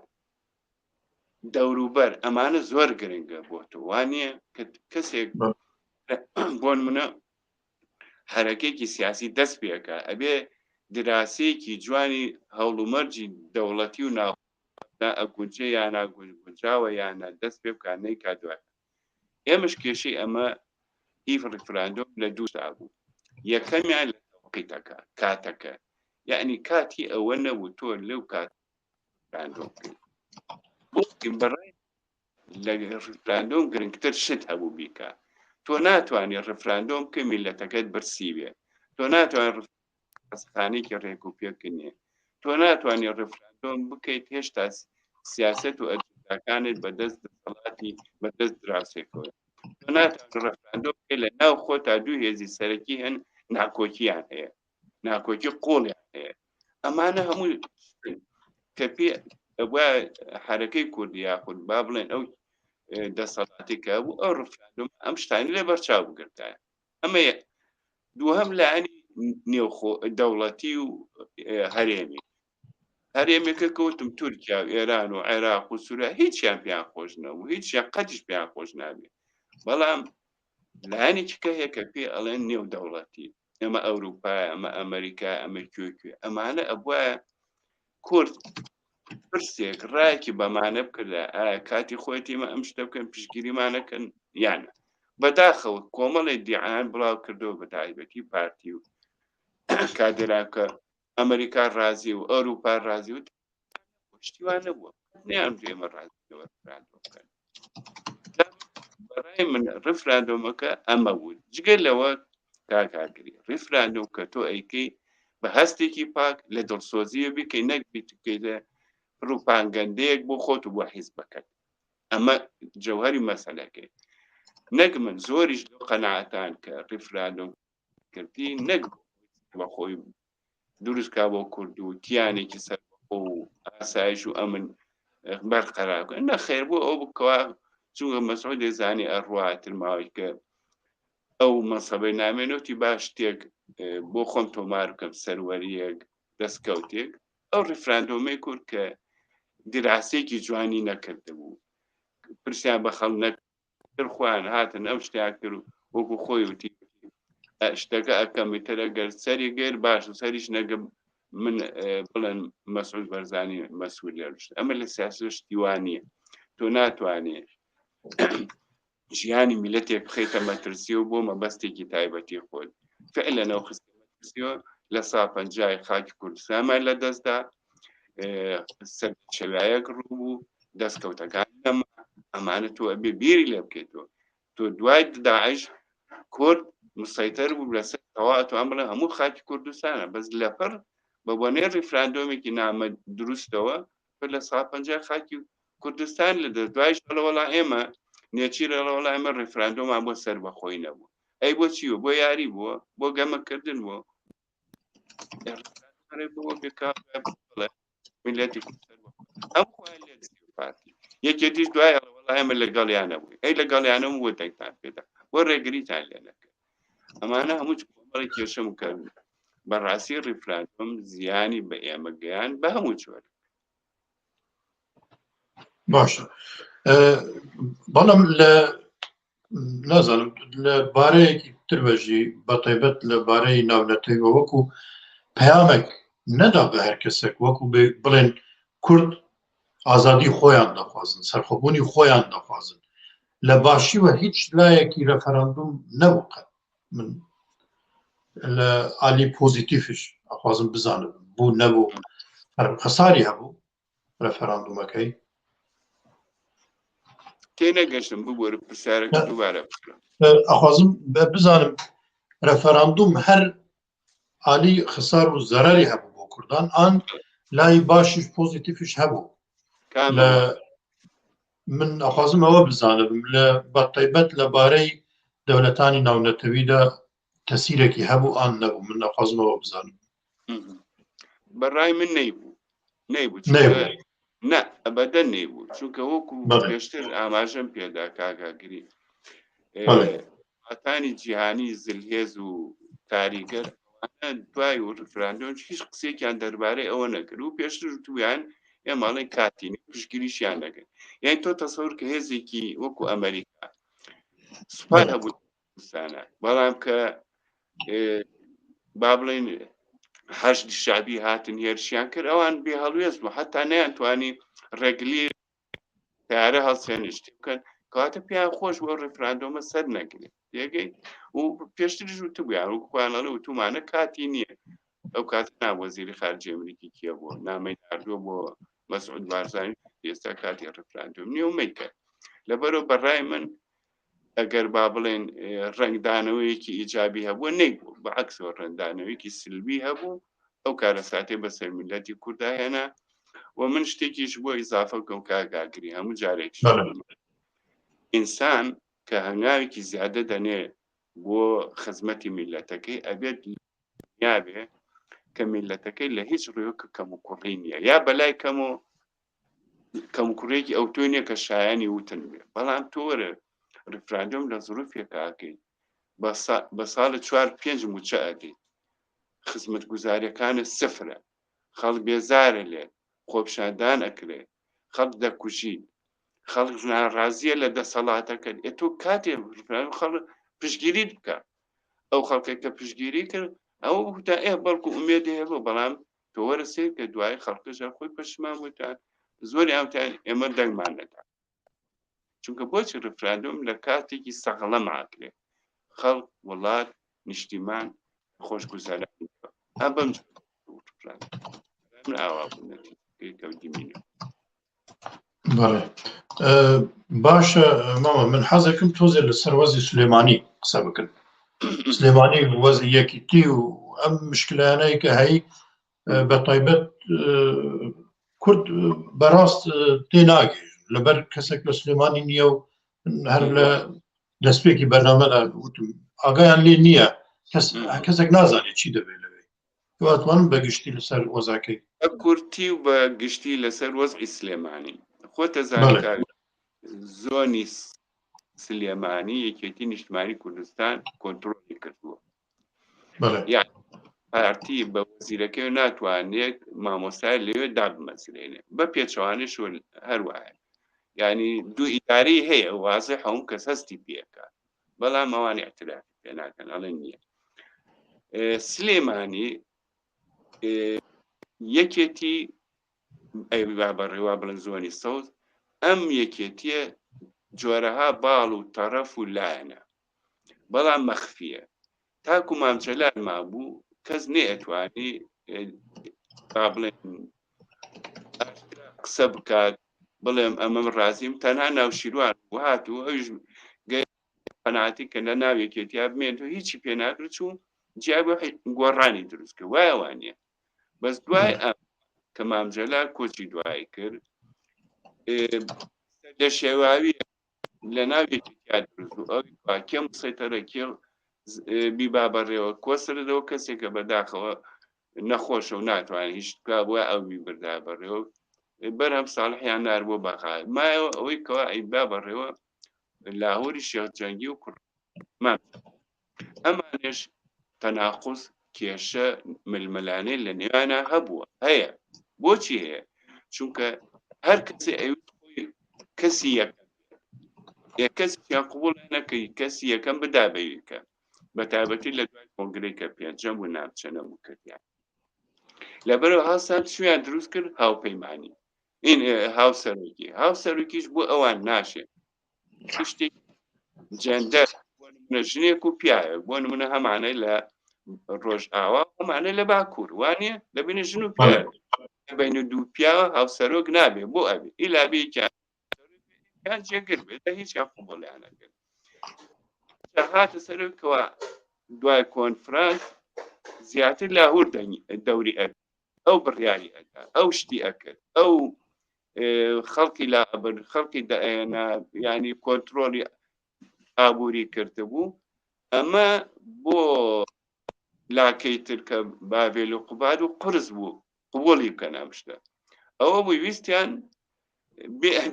دەوروبەر ئەمانە زۆر گرنگە بۆ تۆ وانە کە کەسێک بۆن منە حرەکێکی سیاسی دەست پێکە ئەبێ دراسەیەکی جوانی هەوڵومەرجی دەوڵەتی و ناو ئەگونجێ یا ناگونجاوە یانە دەست پێ بکات نیکا دوای ئێمەش کێشەی ئەمە هی ڕیفراندۆم لە دووتا بوو یەکەمیان لە تەوقیتەکە کاتەکە یعنی کاتی ئەوە نەبوو تۆ لەو کات ڕیفراندۆم بکەیت بەڕای لە ڕیفراندۆم گرنگتر شت هەبوو بیکە تۆ ناتوانانی ڕفراندۆم بکە میلەتەکەت برسی بێ تۆ ناتوانانی خەستەخانەیەکی ڕێک و پێک نییە تۆ ناتوانانی ڕفراندۆم بکەیت هێشتا سیاست و ئەجنداکانت بەدەست دەسەڵاتی بەدەست دراوسێکەوە تۆ ناتوانانی ڕفراندۆم بکەیت لە ناو خۆتا دوو هێزی سەرەکی هەن ناکۆکیان هەیە ناکۆکی قۆڵیان هەیە ئەمانە هەموو کە پێ حرەکەی کوردی یاخود با بڵێن ئەو دەسەڵاتی کە بوو ئەو ڕفراندۆم ئەم شتانی لێ بەرچاو بگرتایە ئەمە یەک دووهەم لایەنی نێوخۆ دەوڵەتی و هەرێمی هەرێمێکە کەوتم تورکیا و ئێران و عێراق و سووریا هیچیان پێیان خۆش نەبوو هیچیان قەتیش پێیان خۆش نابێ بەڵام لایەنێکی کە هەیە کە پێ ئەڵێن نێو دەوڵەتی ئەمە ئەوروپا ئەمە ئەمریکا ئەمە کوێ کوێ ئەمانە ئەبواە کورد پرسێک ڕایەکی بەمانە بکردە ئایا کاتی خۆیەتی ئمە ئەم شتە بکەن پشگیریمانەکەن یانە بەداخەوە کۆمەڵی دیعاان بڵاو کردەوە بە تایبەتی پارتی و کادێراکە ئەمریکا ڕازی و ئەوروپا ڕازی و شتیوان نەبووە نیان ئێمە ڕازی بکەن بەڕای من ڕفراندۆمەکە ئەمە بوو جگە لەوە کاکاگری ڕیفراندۆم کە تۆ ئەیکەی بە هەستێکی پاک لە دڵسۆزیە بیکەی نەک بیتکەیتە پڕوپاگەندەیەک بۆ خۆت و بۆ حیزبەکەت ئەمە جەوهری مەسەلەکەی نەک من زۆریش لەو قەناعەتان کە ڕیفراندۆم کردی نەک بەخۆی دروستکا بۆ کورد و کیانێکی سەربەخۆ و ئاسایش و ئەمن بەرقەرار بکەن نەخێر بۆ ئەو بکەوە چونکە مەسعودێ زانی ئەڕواتر ماوەی کە ئەو مەسەبەی نامێنەوتی باش شتێک بۆ خۆم تۆمار بکەم سەروەریەک دەستکەوتێک ئەو ڕیفراندۆمەی کورد کە دراسێکی جوانی نەکردبوو پرسیان بە خەڵ نەکرد تر خۆیان هاتن ئەم شتیان کرد و وەکو خۆی وتی شتەکە ئەکەم تر ئەگەر سەری گەر باش و سەریش نەگەم من بڵێن مەسعود بەرزانی مەسئول لە شت ئەمە لە سیاسەت شتی وا نییە تۆ ناتوانێ ژیانی میلەتێک بخەیتە مەترسی و بۆ مەبەستێکی تایبەتی خۆت فعلەن ئەو خستە مەترسیەوە لە سا پەنجای خاکی کوردستانمان لە دەستدا سەرچەوایەک ڕوو بوو دەستکەوتەکان نەما ئەمانە تۆ ئەبێ بیری لێ بکەیتەوە تۆ دوای داعش کورد مسەیتەر بوو لەسەر تەوا ئەتوان بڵێ هەموو خاکی کوردستانە بەس لەپڕ بە بۆنەی ڕیفراندۆمێکی نامە دروستەوە تۆ لە سا پەنجا خاکی کوردستان لە دەست دوایش ئەڵێ وەڵا ئێمە نێچیر ئەڵێ وەڵا ئێمە ڕیفراندۆمان بۆ سەربەخۆی نەبوو ئەی بۆ چی بوو؟ بۆ یاری بووە بۆ گەمەکردن بووە میلەتی هەموو خۆیان لێ دزی پارتی یەکێتیش دوای ئەڵێ وەڵا ئێمە لەگەڵیان نەبووین ئەی لەگەڵیانە بۆ دەنگتان پێدا بۆ ڕێگریتان لێ نەکرد ئەمانە هەموو کۆمەڵی کێشەم کرد بەڕاستی ڕیفراندۆم زیانی بە ئێمە گەیان بە هەموو جۆرە باشە بەڵام لە نازانم لە بارەیەکی تر بەژی بە تایبەت لە بارەی ناونەتەوە وەکو پەیامێک نەدا بە هەر کەسێک وەکو بڵێن کورد ئازادی خۆیان دەخوازن سەرخۆبوونی خۆیان دەخوازن لە باشیوە هیچ لایەکی رەفەرەندوم نەبوو قەت من لە عالی پۆزیتیفش ئەخوازم بزانم بوو نەبوو خەساری هەبوو رەفەراندومەکەی تێنەگەشتم ببوورە پرسیارەکە دووبارە بکەم ئەخوازم بزانم رەفەراندوم هەر عالی خسار و زەرری هەبوو بۆ کوردان ئان لای باشیش پۆزیتیفیش هەبوو لە من ئەخوازم ئەوە بزانم لە بەتایبەت لەبارەی دەولەتانی ناونەتەویدا تەسیرێکی هەبوو ئان نەبوو من ئەخوازمەوە بزانم بەڕای من نەیبوو نەیبوو نە ئەبەدەن نەیبوو چونکە وەکو پێشتر ئاماژەم پێدا کاگاگری وڵاتانی جیهانی زلهێز و کاریگەر دوای و ڕفراندۆم هیچ قسێکیان دەربارەی ئەوە نەکرد و پێشتر تویان ئێماڵێن کاتینی پشگیریشیان نەکرد یان تۆ تەسەور کە هێزێکی وەکو ئەمریکا سوپای هەبوو کوردستانە بەڵام کە با بڵێن حەشدی شعبی هاتن هێرشیان کرد ئەوان بێ هەڵوێست بوو حتا نەیانتوانی ڕێگلی تارە هەڵسێنن شتی بکەن کەواتە پێیان خۆش بۆ ڕیفراندۆمە سەر نەگرێت تێگەی و پێشتریش وتبوویان و خۆیان ئەڵێ وتومانە کاتی نییە ئەو کات ناوەزیری خارجی ئەمریکی کێ بووە نامەی ناردووە بۆ مەسعود بارزانی ئێستا کاتی ڕیفراندۆم نییە و مەیکە لەبەرەوە بەڕای من ئەگەر با بڵێن ڕەنگدانەوەیەکی ئیجابی هەبووە نەیبوو بە عکسەوە ڕەنگدانەوەیەکی سلبی هەبوو ئەو کارەساتێ بەسەر میلەتی کووردا هێنا و من شتێکیش بۆ ئیزافە بکەم کاگاگری هەموو جارێک ئینسان کە هەنگاوێکی زیادە دەنێ بۆ خزمەتی میلەتەکەی ئەبێت نابێ کە میلەتەکەی لە هیچ ڕوویەک کەم و کوڕی نییە یا بەلای کەم و کەموکوڕیەکی ئەوتۆی نییە کە شایانی وتن بێ بەڵام تۆ وەرە ڕیفراندۆم لە زروفێکاکەی بە ساڵە چوار پێنج موچە ئەدەیت خزمەتگوزاریەکانت سفرە خەڵک بێزارە لێت خۆپیشاندان ئەکرێ خەڵک دەکوژیت خەڵک ناڕازیە لە دەسەڵاتەکەت ئێ تۆ کاتێ خەڵک پشگیریت بکە ئەو خەڵکێک کە پشگیری کرد ئەو تا ئێ بەڵکو ئومێدی هەبوو بەڵام تۆ وەرە سەیر کە دوای خەڵکەش هەر خۆی پەشیمان بووتان زۆری ئەوتان ئێمە دەنگمان نەدا چونکە بۆچی ڕفراندۆم لە کاتێکی سەغڵە ماکرێ خەڵک وڵات نیشتیمان خۆشگوزارانی ئەم بەم من ئاوا بوو نەتیجەکەی کە دیمینە بەڵێ باشە مامە من حەزەکەم تۆزێ لەسەر وەزی سلێمانی قسە بکەن سلێمانی وەزی یەکیتی و ئەم مشکلانەی کە هەی بە تایبەت کورد بەڕاست تێ ناگەێت لەبەر کەسێک لە سلێمانی نییە و هەر لە دەستپێکی بەرنامەدا وتم ئاگایان لێ نییە کەس کەسێک نازانێت چی دەبێت لەوێ توانم بە گشتی لەسەر وەزاکەی بە کورتی و بە گشتی لەسەر وەزعی سلێمانی خۆتە زانکار زۆنی سلێمانی یەکێتی نیشتمانی کوردستان کۆنتترۆلی کردووە پارتی بە وەزیرەکەی ناتوانێت مامۆستای لەوێ دابمەزرێنێ بە پێچەوانش هەروایە ینی دوو ئیداری هەیە وازە هەم کەس هەستی پێکە بەڵام ئەوان اعترافی پێ ناکەن ئەڵێن نییە سلێمانی یەکێتی با بەڕێوا بڵێن زۆنی سەوز ئەم یەکێتیە جۆرەها باڵ و تەڕەف و لایەنە بەڵام مەخفیە تاکو مامچەلال مابوو کەس نەیەتوانی با بڵێن قسە بکات بڵێم ئەمەم ڕازیم تەنها ناوشیروان هات و ئەویش قەناعەتی کە لە ناو یەکێتیا بمێنێت و هیچی پێ ناکرد چوو جیا بۆ گۆڕانی دروست کرد وایە وانە بەس دوای ئەم کە مام جەلال کۆچی دوایی کرد لە شێواوی لە ناو یەکێتیا دروست بوو ئەوی کێ مسەیتەرە کێ بیبا بەڕێوە کۆسرەوە کەسێکە بەداخەوە نەخۆشە و ناتوانێت هیچ بکا بۆیە ئەو بیبردا بەڕێوە بەرهەم ساڵحیان نار بۆ بەغا مایەوە ئەوەی کەوا ئەیبا بەڕێوە لاهوری شێخ جەنگی و کوڕ مام ئەمانش تەناقوز کێشە ململانێ لە نێوانە هەبووە هەیە بۆچی هەیە چونکە هەر کەسی ئەویست خۆی کەسی یەکەم کەسیان قوبڵ نەکەی کەسی یەکەم بدا بەیکە بە تایبەتی لە دوای کۆنگرەی کە پێنجەم و ناوچە نەبوو کردیان لەبەرەوە هەڵسان چیان دروست کرد هاوپەیمانی این هاوسەرۆکی هاوسەرۆکیش بۆ ئەوان ناشێت شتێک جەندەر بۆ ژنێک و پیاوێک بۆ نمونە هەمانە لە ڕۆژئاوا هەمانە لە باکوور وانە دەبینە ژن و پیاوێک بین و دوو پیاوە هاوسەرۆک نابێ بۆ ئەبێ ئیلابێکیان یان جێگر بێت لە هیچیان قوبڵیان نەکرد هاتە سەرکەوە دوای کۆنفرانس زیاتر لاهور دەوری ئەک ئەو بڕیاری ئەدا ئەو شتی ئەکرد ئەو خەڵکی لابن خەڵکی دەئێنا ینی کۆنتترۆلی ئابووری کردبوو ئەمە بۆ لاکەی تر کە باڤێل و قوباد و قرس بوو قوبولی بکەن ئەم شتە ئەوە بووی ویستیان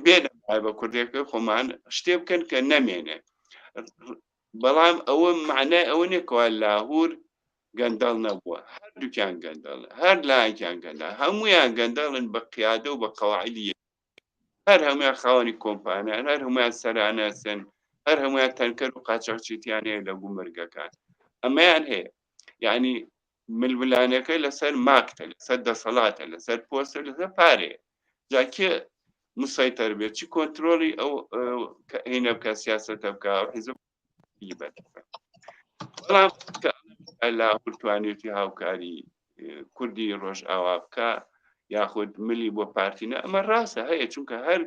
بێنە بە کوردێکە خۆمان شتێ بکەن کە نەمێنێ بەڵام ئەوە معنای ئەوە نییە کەوا لاهور گەندەڵ نەبووە هەردووکیان گەندەڵ هەر لایەکیان گەندەڵ هەمویان گەندەڵن بە قیادە و بە قەواعدی هەر هەمویان خاوەنی کۆمپانیان هەر هەمویان سەرانەسن هەر هەمویان تەنکەر و قاچاخچێتیان هەیە لە گومرگەکان ئەمەیان هەیە یعنی ململانێکە لەسەر ماکتە لەسەر دەسەڵاتە لەسەر پۆستە لەسەر پارەیە جا کێ مسەیتەر بێت چی کۆنتترۆلی ئەو هینە بکە سیاستە بکە حیزب بەڵام لاهور توانێتی هاوکاری کوردی ڕۆژئاوا بکە یاخود ملی بۆ پارتینە ئەمە ڕاستە هەیە چونکە هەر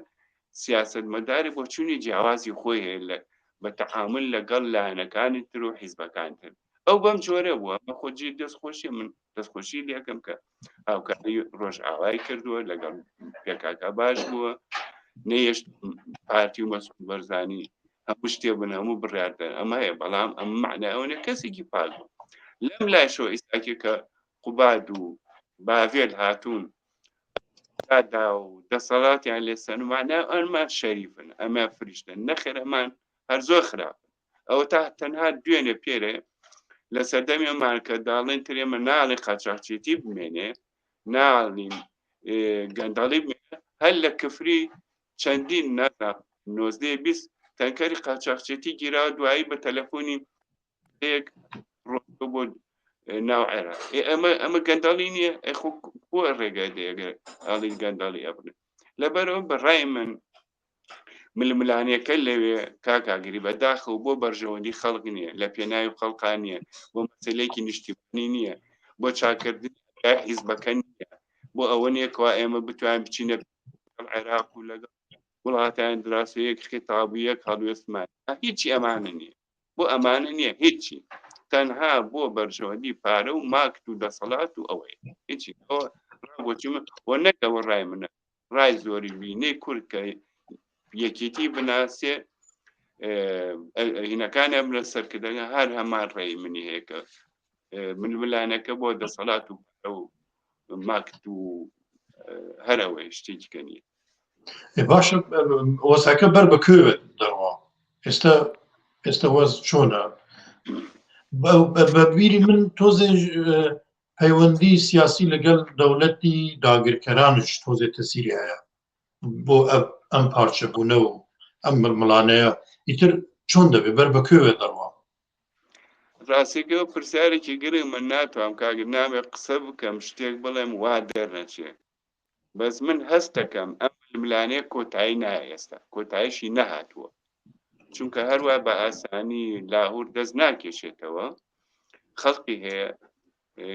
سیاست مەداری بۆ چوونی جیاوازی خۆی هەیە لە بە تەعامل لەگەڵ لایەنەکانی تر و حیزبەکان تر ئەو بەم جۆرە بووە بە خۆجی دەستخۆشی من دەستخۆشی لەکەم کە هاوکاری ڕۆژئاوای کردووە لەگەڵ پێکاکە باش بووە نەیەشت پارتی و مەسعود بەرزانی هەموو شتێ بن هەموو بڕیاردەن ئەمە هەیە بەڵام ئەم معنای ئەوە نیە کەسێکی پاک بوو لەم لایشەوە ئیساکێ کە قوباد و باڤێل هاتوون دا و دەسەڵاتیان لێ سەن معنای ئەمان شەریفن ئەمە فریشتن نەخێر ئەمان هەر زۆر خراپن ئەوە تا تەنها دوێنێ پێرێ لە سەردەمی ئەمان کە داڵێن تر ئێمە ناڵێن قاچاخچێتی بمێنێ ناڵین گەندەڵی بمێنێ هەر لە کفری چەندین نازانم نۆزدەیە 20 تەنکەری قاچاخچێتی گیرا دوایی بە تەلەفۆنی یەک ڕۆ بۆ ناو عێراق ئەمە ئەمە گەندەڵی نییە ئەی خۆ بۆ ڕێگای دەیەگەر ئاڵین گەندەڵی ئەبن لەبەرەوە بە ڕای من ململانێکە لەوێ کاک ئاگری بەداخەوە بۆ بەرژەوەندی خەڵک نییە لە پێناوی خەڵقان نییە بۆ مەسلەیەکی نیشتیمانی نییە بۆ چاکردنی حیزبەکە نییە بۆ ئەوە نییە کەوا ئێمە بتوانین بچینە عێراق و لەگەڵ وڵاتان دراوسێ یەک خیتاب و یەک هەڵوێستمان هیچی ئەمانە نییە بۆ ئەمانە نییە هیچی تەنها بۆ بەرژەوەندی پارە و ماکت و دەسەڵات و ئەوەیە هیچی ئەوە بۆچی من و نەکەوە ڕای منە ڕای زۆری بینەی کورد کە یەکێتی بناسێ هینەکان ئەم لە سەرکردەکە هەر هەمان ڕێی منی هەیە کە ململانەکە بۆ دەسەڵات و ئەو ماکت و هەرەوەی شتێکی کە نییە باشە وەزعەکە بەر بە کوێ دەڕوا ئێستا ئێستا وەز چۆنە بە بیری من تۆزێ پەیوەندی سیاسی لەگەڵ دەوڵەتی داگیرکەرانش تۆزێ تەسیری هەیە بۆ ئەم پارچە بوونە و ئەم ململانەیە ئیتر چۆن دەبێ بەر بە کوێوێ دەڕوا؟ ڕاستیەکەی ئەو پرسیارێکی گرنگ من ناتوانم کاک نامێ قسە بکەم شتێک بڵێم وا دەرنەچێ بەس من هەست دەکەم ئەم ململانێ کۆتایی نایە ئێستا کۆتاییشی نەهاتووە چونکە هەروە بە ئاسانی لاهور دەست ناکێشێتەوە خەڵکی هەیە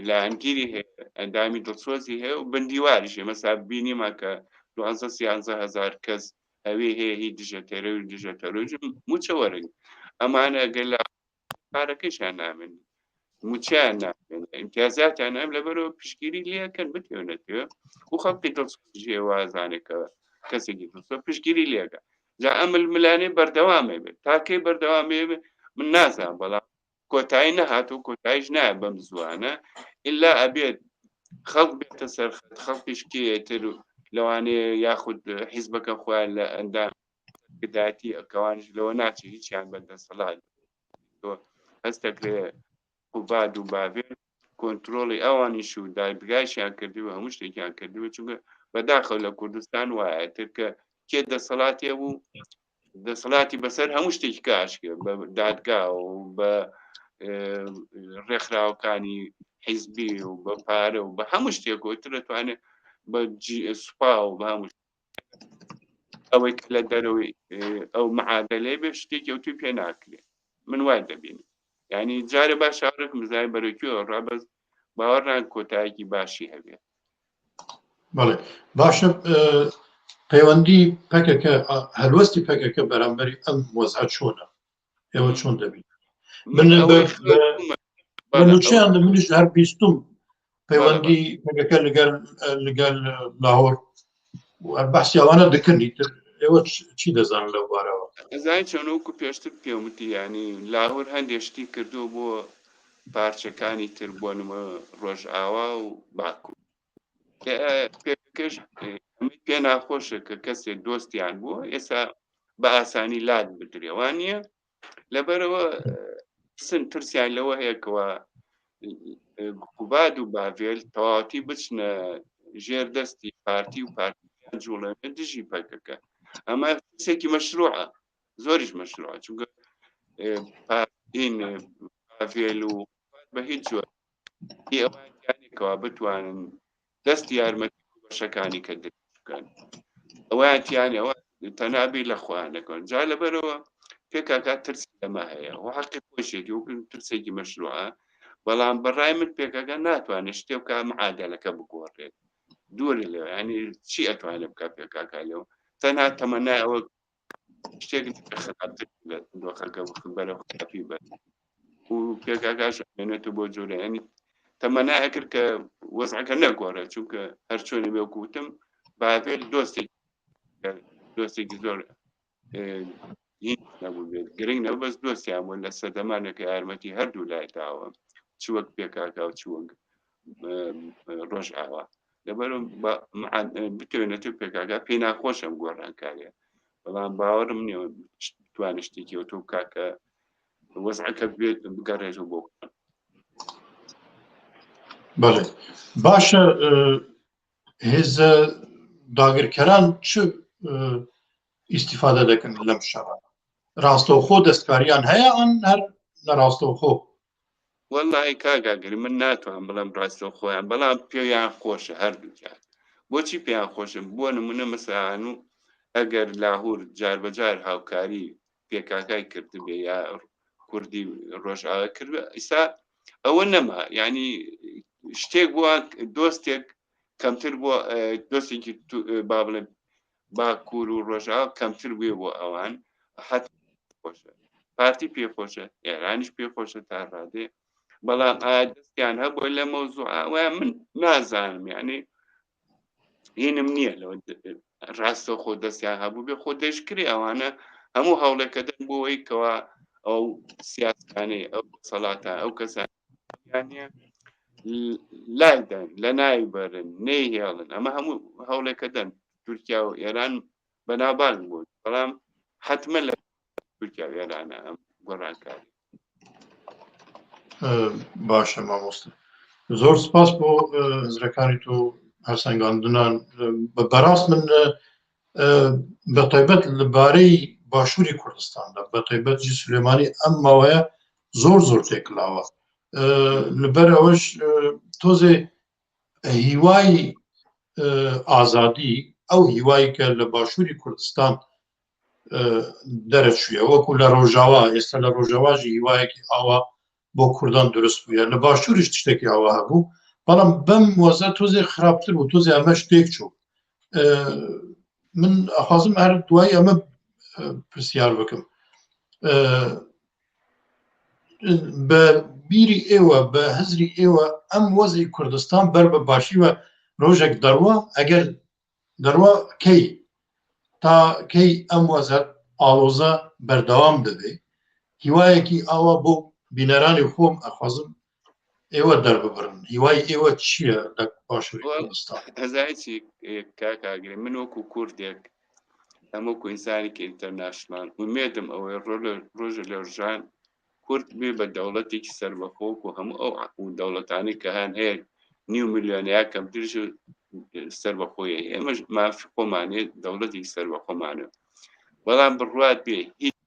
لایەنگیری هەیە ئەندامی دڵسۆزی هەیە و بندیواریش هەیە مەسا بینیمان کە دوانزە سیانزە هەزار کەس هەوێ هەیە هی دژە تێرۆر دژە تەرۆریزم موچە وەرن ئەمانە گەل پارەکەشیان نامێن موچیان نامێن ئیمتیازاتیان ئەم لەبەرەوە پشگیری لەکەن بتێونەتێ و خەڵکی دڵسۆزی وازانێک کە کەسێکی دڵسۆز پشگیری لێکە جا ئەم ململانێ بەردەوامێ بێت تاکەی بەردەوامێ بێت من نازانم بەڵام کۆتایی نەهات و کۆتاییش نایە بەم زوانە ئللا ئەبێت خەڵک بێتە سەر خەڵکیش کێتر و لەوانەیە یاخود حیزبەکە خۆیان لە ئەندام گدایەتی ئەکەوانش لەوە ناچێت هیچیان بە دەسەڵات هەست دەکرێ قوباد و باڤێ کۆنتترۆڵی ئەوانیش و دادگایشیان کردی و هەموو شتێکیان کردووە چونکە بەداخەوە لە کوردستان وایە تر کە کێ دەسەڵاتێ بوو دەسەڵاتی بەسەر هەموو شتێکی کاشکە بە دادگا و بە ڕێکخراوەکانی حیزبی و بە پارە و بە هەموو شتێک و تر دەتوانێت بە سوپا و بە هەموو ئەوەی کە لە دەرەوەی ئەو معادلەی بێ شتێکی ئەو توی پێ ناکرێت من وای دەبینم یعنی جارێ باش شارێک مزای بەرەکوێ ڕابەز باوەڕان کۆتایەکی باشی هەبێت بەڵێ باشە پەیوەندی پەکەکە هەلوەستی پەکەکە بەرامبەری ئەم وەزع چۆنە ئێوە چۆن دەبین من لە نوچەیان لە منیش هەر بیستم پەیوەندی پەکەکە لەگەل لەگەل لاهۆر بەحسی ئەوانە دەکردی ئێوە چی دەزانن لەو بارەوە؟ ئەزانی چۆن وەکو پێشتر پێم وتی یانی لاهور هەندێک شتی کردو بۆ پارچەکانی تر بۆ نمە ڕۆژئاوا و باکوور پێکەش ئەمەی پێ ناخۆشە کە کەسێک دۆستیان بووە ئێستا بە ئاسانی لات بدرێ وانە لەبەرەوە سن ترسیان لەوە هەیە کەوا قوباد و باڤێل تەواوەتی بچنە ژێر دەستی پارتی و پارتیان جوڵێنە دژی پەکەکە ئەمە ترسێکی مەشروعە زۆریش مەشروعە چونکە پارتین باڤێل و بە هیچ جۆر ئەوانیانێکەوە بتوانن دەست یارمەتی بەشەکانی کە بکەن ئەویان تیانەوە تەنابی لە خۆیان دەکەن جا لەبەرەوە پێکاکە ترسی لەمە هەیە و حەقی خۆشێتی وەکن ترسێکی مەشروعە بەڵام بەڕای من پێکەکە ناتوانێت شتێ بکە معادلەکە بگۆڕێت دوورە لێ ینی چی ئەتوانێت بکە پێکاکە لەو تەنها تەمەنای ئەوە شتێک خراپتر لە دۆخەکە بەرەو خراپی بەر و پێکاکاش ئەمێنێتەوە بۆ جۆرە ینی تەمەنا ئەکرد کە وەزعەکە نەگۆڕێت چونکە هەر چۆنی بێ وتم باڤێل دۆستێک دۆستێکی زۆر هیچ نەبوو بێت گرنگ نەبوو بەس دۆستیان بوو لە سەردەمانێک یارمەتی هەردوو لای داوە چ وەک پێکاکا و چ وەک ڕۆژئاوا لەبەر بتوێنێت پێکاکە پێی ناخۆشم گۆڕانکاریە بەڵام باوەڕم نییە بتوانێت شتێکی ئەوتۆ بکات کە وەزعەکە بێت بگەڕێتەوە بۆ بەڵێ باشە هێزە داگیرکەران چ ئیسیفادە دەکەن لەم شەڕە ڕاستەوخۆ دەستکاریان هەیە ئەن هەر نەڕاستەوخۆ وەڵی کاگاگری من ناتوان بڵێم ڕاستەو خۆیان بەڵام پێیان خۆشە هەردووکیان بۆچی پێیان خۆشم بۆ نمونە مەسەلەن و ئەگەر لاهور جاربەجار هاوکاری پێکاکای کردبێ یا کوردی ڕۆژئاوا کردبێ ئیسا ئەوە نەما یعنی شتێک بووە دۆستێک کەمتر بۆ دۆستێکی با بڵێ باکوور و ڕۆژئاوا کەمتر بووە بۆ ئەوان حەت خۆشە پارتی پێ خۆشە ئێرانیش پێ خۆشە تا ڕادێ بەڵام ئایا دەستیان هەبووە لە مەوزوع وایە من نازانم یعنی هینم نییە لەوە ڕاستە خۆ دەستیان هەبوو بێ خۆ دەشکرێ ئەوانە هەموو هەوڵێکە دەن بۆ ئەوەی کەوا ئەو سیاسانەی ئەو سەڵاتە ئەو کەسانیانە لای دەن لە ناوی بەرن نەیهێڵن ئەمە هەموو هەوڵێکە دەن تورکیا و ئێران بەناوبانگ بوون بەڵام حتممە لە تورکیا و ئێرانە ئەم گۆڕانکاری باشە مامۆستا زۆر سپاس بۆ هزرەکانی تۆ هەرسەنگاندنان بەڕاست من بە تایبەت لەبارەی باشووری کوردستاندا بە تایبەت جی سلێمانی ئەم ماوەیە زۆر زۆر تێکلاوە لەبەر ئەوەش تۆزێ هیوای ئازادی ئەو هیوای کە لە باشووری کوردستان دەرەچووە وەکو لە ڕۆژاوا ئێستا لە ڕۆژاواژی هیوایەکی ئاوا بۆ کوردان دروست بووە لە باشووریش شتێکی ئاوا هەبوو بەڵام بەم وەزە تۆزێ خراپتر و تۆزێ ئەمەش تێک چوو من ئەخوازم هەر دوای ئەمە پرسیار بکەم بە بیری ئێوە بە هزری ئێوە ئەم وەزی کوردستان بەر بە باشیوە ڕۆژێک دەڕوە ئەگەر دەڕوا کەی تا کەی ئەم وەزە ئاڵۆزە بەردەوام دەبێ هیوایەکی ئاوا بۆ بینەرانی خۆم ئەخوازم ئێوە دەرببرن هیوای ئێوە چییە لە باشووری کوردستان؟ ئەزای چی کاکاگری من وەکو کوردێک هەموو ئینسانێکی ئینتەرناشناڵ ئومێدم ئەوەی ڕۆژە لە ڕژان کورد بێ بە دەوڵەتێکی سەربەخۆ و هەموو ئەو دەوڵەتانی کە هەن هەیە نیو ملیۆن یا کەمترش سەربەخۆیە ئێمەش مافی خۆمانێ دەوڵەتێکی سەربەخۆمانە بەڵام بڕوات بێ هیچ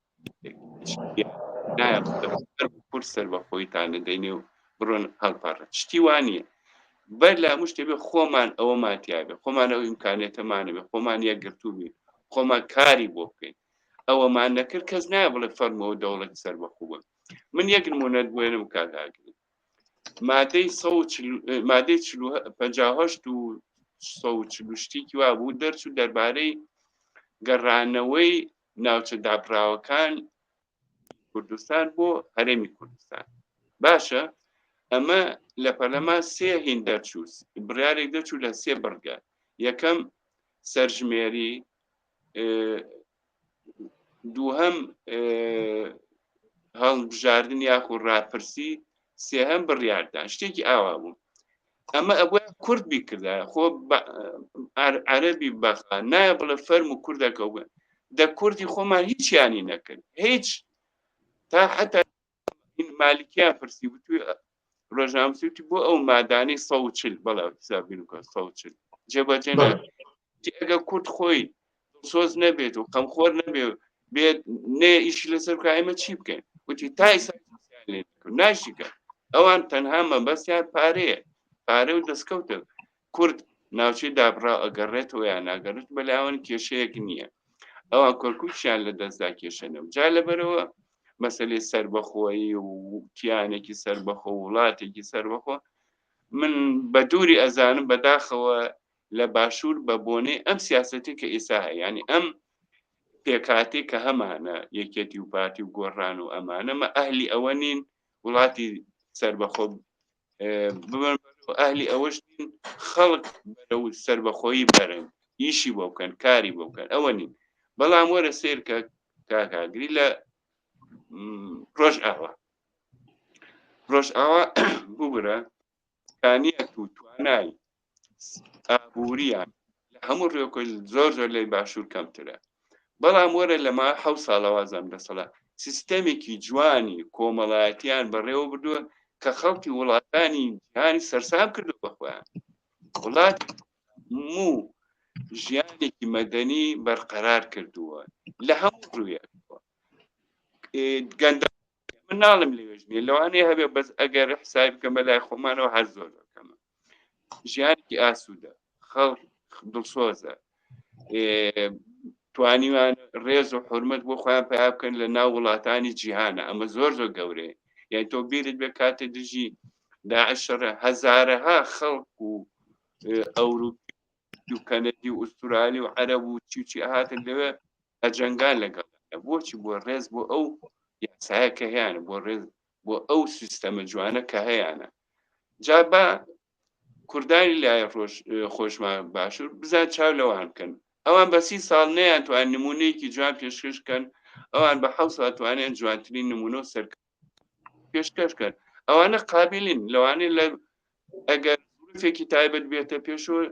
کورد سەربەخۆیتان دەدەینێ و بڕۆن هەڵپەڕن شتی وانە بەر لە هەموو شتێ بێ خۆمان ئەوەمان تیاابێ خۆمان ئەو ئیمکانێتەمانە بێ خۆمان یەکگرتوو بین خۆمان کاری بۆ بکەین ئەوەمان نەکرد کەس نایە بڵێ فەرمەوە دەوڵەت سەربەخۆ بن من یەک نمونەت بێنم کاگاگری مادەی مادەی 58 و 140 شتێکی وا بوو دەرچوو دەربارەی گەڕانەوەی ناوچە دابراوەکان کوردستان بۆ هەرێمی کوردستان باشە. ئەمە لە پەرلەمان سێ هین دەرچوو، بڕیارێک دەرچوو لە سێ بڕگە. یەکەم سەرژمێری، دووهەم هەڵبژاردن یاخو ڕاپرسی، سێهەم بڕیاردان. شتێکی ئاوا بوو. ئەمە ئەبووە کورد بیکردایە، خۆ عەرەبی بەغا نایە بڵێ فەرم و کوردەکە بوو. دە کوردی خۆمان هیچیانی نەکرد، هیچ. تا حتا مالکیان پرسی وتوی ڕۆژنامەنووسی وتی بۆ ئەو مادانەی 140 بەڵێ حساب بکە 140 جێبەجێ ناکرێت. ئەگەر کورد خۆی دڵسۆز نەبێت و خەمخۆر نەبێت بێت نێ ئیشی لەسەر بکە ئێمە چی بکەین؟ وتی تا ئێستا لێ ناشیکە. ئەوان تەنها مەبەستیان پارەیە، پارە و دەستکەوتە. کورد ناوچەی دابڕا ئەگەڕێتەوە یان ناگەڕێت بەلاوەن کێشەیەک نییە. ئەوان کەرکووکیان لە دەستدا کێشە نەبوو. جا لەبەرەوە مەسەلەی سەربەخۆیی و کیانێکی سەربەخۆ وڵاتێکی سەربەخۆ من بە دووری ئەزانم بەداخەوە لە باشوور بە بۆنەی ئەم سیاسەتی کە ئێستا هەیە، یعنی ئەم پێکاتی کە هەمانە یەکێتی و پارتی و گۆڕان و ئەمانە مە ئەهلی ئەوە نین وڵاتی سەربەخۆ ببن، ئەهلی ئەوەش نین خەڵک بەرەو سەربەخۆیی بەرن، ئیشی بۆ بکەن، کاری بۆ بکەن، ئەوە نین. بەڵام وەرە سەیر کە کاکاگری لە ڕۆژئاوا، ڕۆژئاوا ببورە ئیمکانیەت و توانای ئابووریان لە هەموو ڕێکۆ زۆر زۆر لەی باشوور کەمترە. بەڵام وەرە لەما حەو ساڵە وازم دەسەڵات سیستەمێکی جوانی کۆمەڵایەتیان بەڕێوە بردووە کە خەڵکی وڵاتانی جیهانی سەرسام کردو بە خۆیان. وڵات موو ژیانێکی مەدەنی بەرقەرار کردووە لە هەموو ڕوویەکەوە. گەندە من ناڵم لەوێش نییە، لەوانەیە هەبێ، بەس ئەگەر حسابی بکەم بە لای خۆمانەوە هەر زۆر کەمە. ژیانێکی ئاسوودە، خەڵک دڵسۆزە، توانیوان ڕێز و حرمەت بۆ خۆیان پیا بکەن لە ناو وڵاتانی جیهانە. ئەمە زۆر زۆر گەورەیە. یعنی تۆ بیرت بێ کاتێ دژی داعش شەڕە هەزارەها خەڵک و ئەوروپی و کەنەدی و ئوسترالی و عەرەب و چی و چی هاتن لەوێ ئەجەنگان لەگەڵ. بۆچی؟ بۆ ڕێز بۆ ئەو یاسایە کە هەیانە، بۆ ڕێز بۆ ئەو سیستەمە جوانە کە هەیانە. جا با کوردانی لای خۆشمان باشوور بزان چاو لەوان بکەن. ئەوان بە 30 ساڵ نەیانتوان نمونەیەکی جوان پێشکەش بکەن، ئەوان بە 7 ساڵ توانیان جوانترین نمونە و سەرکەوتن پێشکەش بکەن. ئەوانە قابلین، لەوانەیە لە ئەگەر ظروفێکی تایبەت بێتە پێشەوە،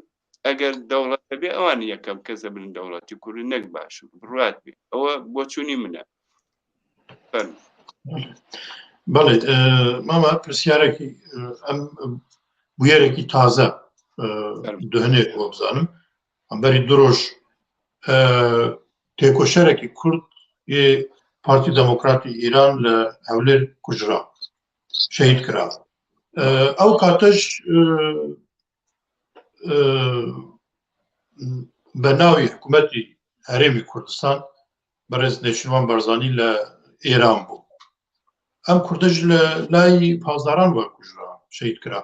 ئەگەر دەوڵەت هەبێ ئەوان یەکەم کەس دەبن دەوڵەتی کوردی نەک باشوور. بڕوات بێ، ئەوە بۆچوونی منە. فەرموو. بەڵێ مامە، پرسیارێکی ئەم بویەرێکی تازە دوهنێک بۆ بزانم بەری دو ڕۆژ تێکۆشەرێکی کورد پارتی دەموکراتی ئێران لە هەولێر کوژرا، شەهید کرا. ئەو کاتەش بە ناوی حکوومەتی هەرێمی کوردستان بەڕێز نێچیروان بارزانی لە ئێران بوو. ئەم کوردەش لە لای پاسداران وە کوژرا، شەهید کرا.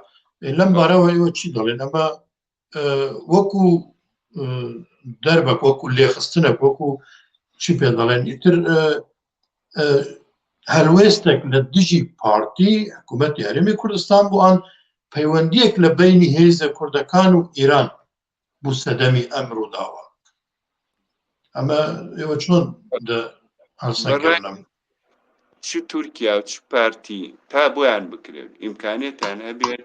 لەم بارەوە ئێوە چی دەڵێن؟ ئەمە وەکو دەربەک، وەکو لێخستنێک، وەکو چی پێ دەڵێن ئیتر هەلوێستێک لە دژی پارتی حکوومەتی هەرێمی کوردستان بوو، ئەن پەیوەندیەک لە بینی هێزە کوردەکان و ئێران بوو سەدەمی ئەم ڕووداوە؟ ئەمە ئێوە چۆن هەڵسەنگێنن؟ چ تورکیا و چ پارتی تا بۆیان بکرێت ئیمکانێتیان هەبێت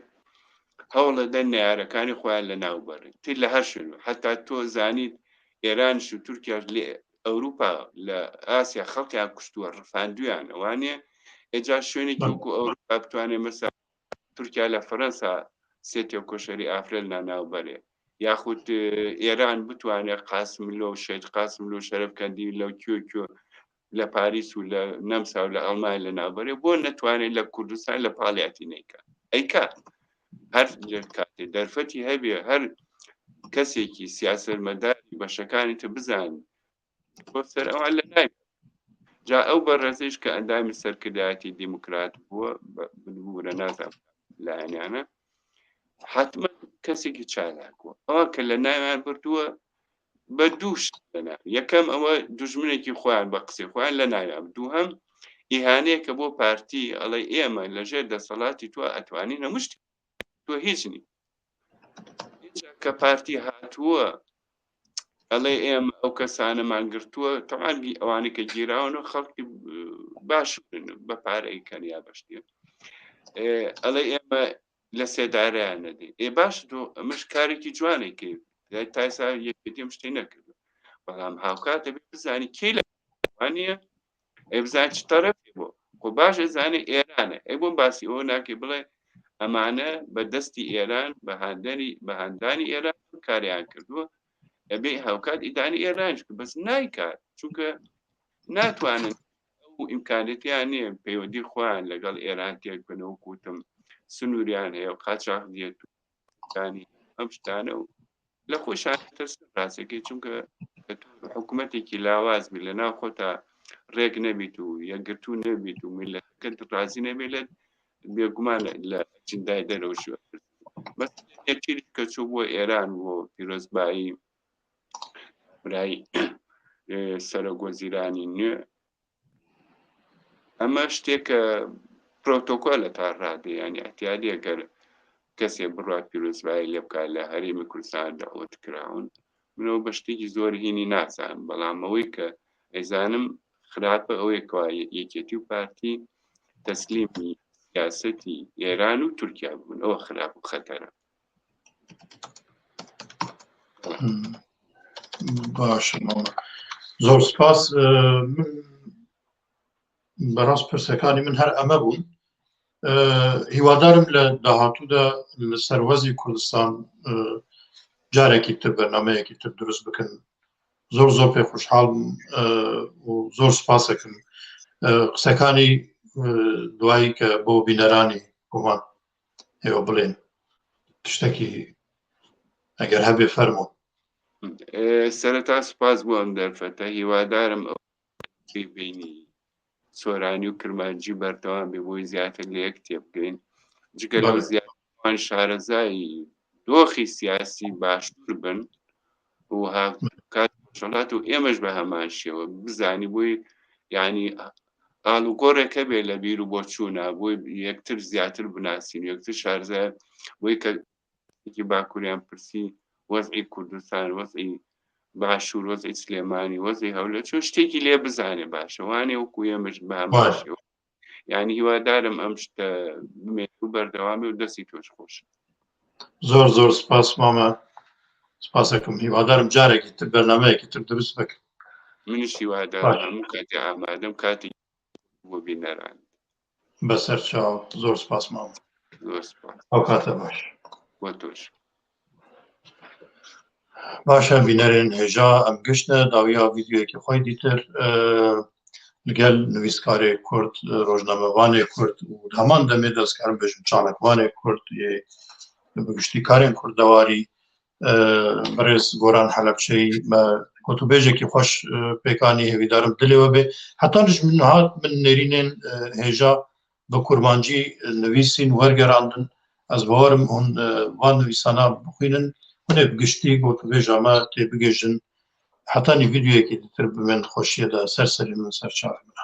هەوڵەدەن نەیارەکانی خۆیان لە ناو بەرن تر لە هەر شوێن. حتا تۆ زانیت ئێرانش و تورکیاش لە ئەوروپا لە ئاسیا خەڵکیان کوشتووە، ڕفاندویان، ئەوانێ ئێجا شوێنێکی وەکو ئەوروپا بتوانێت مەسا تورکیا لە فەرەنسا سێ تێکۆشەری ئافرەت لە ناو بەرێ، یاخود ئێران بتوانێت قاسملۆ و شەهید قاسملۆ شەرەفکەندی لەو کوێ کوێ لە پاریس و لە نەمسا و لە ئەڵمانیا لە ناوبەرێ، بۆ نەتوانێت لە کوردستان لە پاڵیاتی نیکە ئەیکا؟ هەر کاتێ دەرفەتی هەبێ هەر کەسێکی سیاسەتمەداری بەشەکانی تر بزان بۆ سەر ئەوان لە ناوی. جا ئەو بەڕێزیش کە ئەندامی سەرکردایەتی دیموکرات بووە، ببورە نازانم لایەنیانە، حتمما کەسێکی چالاک بووە. ئەوە کە لە ناویان بردووە بە دوو شت لە ناو. یەکەم ئەوە دوژمنێکی خۆیان بە قسەی خۆیان لە ناویان. دووهەم ئیهانەیەکە بۆ پارتی ئەڵێ ئێمە لەژێر دەسەڵاتی تۆ ئەتوانین هەموو شتێک تۆ هیچ نی کە پارتی هاتووە ئەڵێ ئێمە ئەو کەسانەمان گرتووە تەعاان ئەوانەی کە گیراون و خەڵکی باش بە پارەی کەن یا بەشتێ ئەڵێ ئێمە لە سێدارەیان نەدەین ئێ باش تۆ ئەمەش کارێکی جوانێکی تایسا یەکێتیم شتی نەکرد بەڵام هاوکات دەبێت بزانی کێ لە نییە ئەی بزان چ تەرەفی بۆ خۆ باش ئەزانێ ئێرانە ئەی بۆم باسی ئەوە ناکەی بڵێ ئەمانە بە دەستی ئێران بە هاندەری بە هاندانی ئێران کاریان کردووە ئەبێ هاوکات ئیدانی ئێرانش بەس نایکات چونکە ناتوانن ئەو ئیمکانێتیان نییە پەیوەندی خۆیان لەگەڵ ئێران تێک بنەوە کوتم سنووریان هەیە و قاچاخ دێت انی ئەم شتانە و لە خۆشان ترسن ڕاستەکەی چونکە حکوومەتێکی لاواز بی لە ناو خۆتا ڕێک نەبیت و یەکگرتوو نەبیت و میلەتەکەت ڕازی نەبێت لە بێگومان لە ئەجندای دەرەوە شوێ بەس یەکێتی کە چوو بۆ ئێران بۆ پیرۆزبایی برای سەرۆک وەزیرانی نوێ ئەمە شتێکە پرۆتۆکۆلە تا ڕادێ ینی احتیادیە گەر کەسێ بڕات پیرۆزبایی لێ بکات لە هەرێمی کوردستان داوت کراون منەوە بە شتێکی زۆر هینی نازانم بەڵام ئەوەی کە ئەیزانم خراپە ئەوەیە کەوا یەکێتی و پارتی تەسلیمی سیاسەتی ئێران و تورکیا بوون ئەوە خراپ و خەتەرە باشە زۆر سپاس من بەڕاست پرسەکانی من هەر ئەمە بوون هیوادارم لە داهاتوودا لە سەروەزی کوردستان جارێکی تر بەرنمەیەکی تر دروست بکەن زۆر زۆر پێ خۆشحاڵ و زۆر سپاسەکەم قسەکانی دوایی کە بۆ بینەرانی گومان ئێوە بڵێن شتێکی ئەگەر هەبێ فەرموو. سەرەتا سوپاس بۆ ئەم دەرفەتە هیوادارم ئەو بینی سۆرانی و کرمانجی بەردەوام بێ بۆی زیاتر لە یەک تێبگەین جگە لەو زیاتر شارەزایی دۆخی سیاسی باشتر بن و هاوکات ڕۆژهەڵات و ئێمەش بە هەمان شێوە بزانی بۆی یعنی ئاڵوگۆڕێک هەبێ لە بیر و بۆچوونە بۆی یەکتر زیاتر بناسین یەکتر شارزای بۆی کە یەکی باکووریان پرسی وەزعی کوردستان وەزعی باشوور وەزعی سلێمانی وەزعی هەولێر چۆن شتێکی لێ بزانێ باشە وانێ وەکو ئێمەش بە هەمان شێوە یعنی هیوادارم ئەم شتە بمێنێ و بەردەوامی و دەستی تۆش خۆش. زۆر زۆر سپاس مامە سپاسەکەم هیوادارم جارێکی تر بەرنمەیەکی تر دروست بکەم. منیش هیوادارم هەموو کاتێ ئامادەم کاتی بۆ بینەران. بەسەر چاو زۆر سپاس مامە. زۆر سپاس. ئەو کاتە باش. بۆ تۆش. باشە بینەرێن هێژا ئەم گشتە داویا ڤیدیۆیەکی خۆی دیتر لەگەل نویسکارێ کورد ڕۆژنامەوانێ کورد و هەمان دەمێ دەستکارم بێژم چالاکوانێ کورد بەگشتی کارێن کوردەواری بەڕێز گۆران حەلەبچەی بە گۆتوبێژێکی خۆش پێکانی هێویدارم دلێوە بێ هەتا من هات من نێرینێن هێژا بە کورمانجی نویسین وەرگەراندن ئەز باوەرم هون وان نویسانە بخوینن هونێ بگشتی گۆتوبێژا مە تێبگێژن حەتانی ڤیدیۆیەکی تر بمێن خۆشیەدا سەر سەری من سەر چاوی من.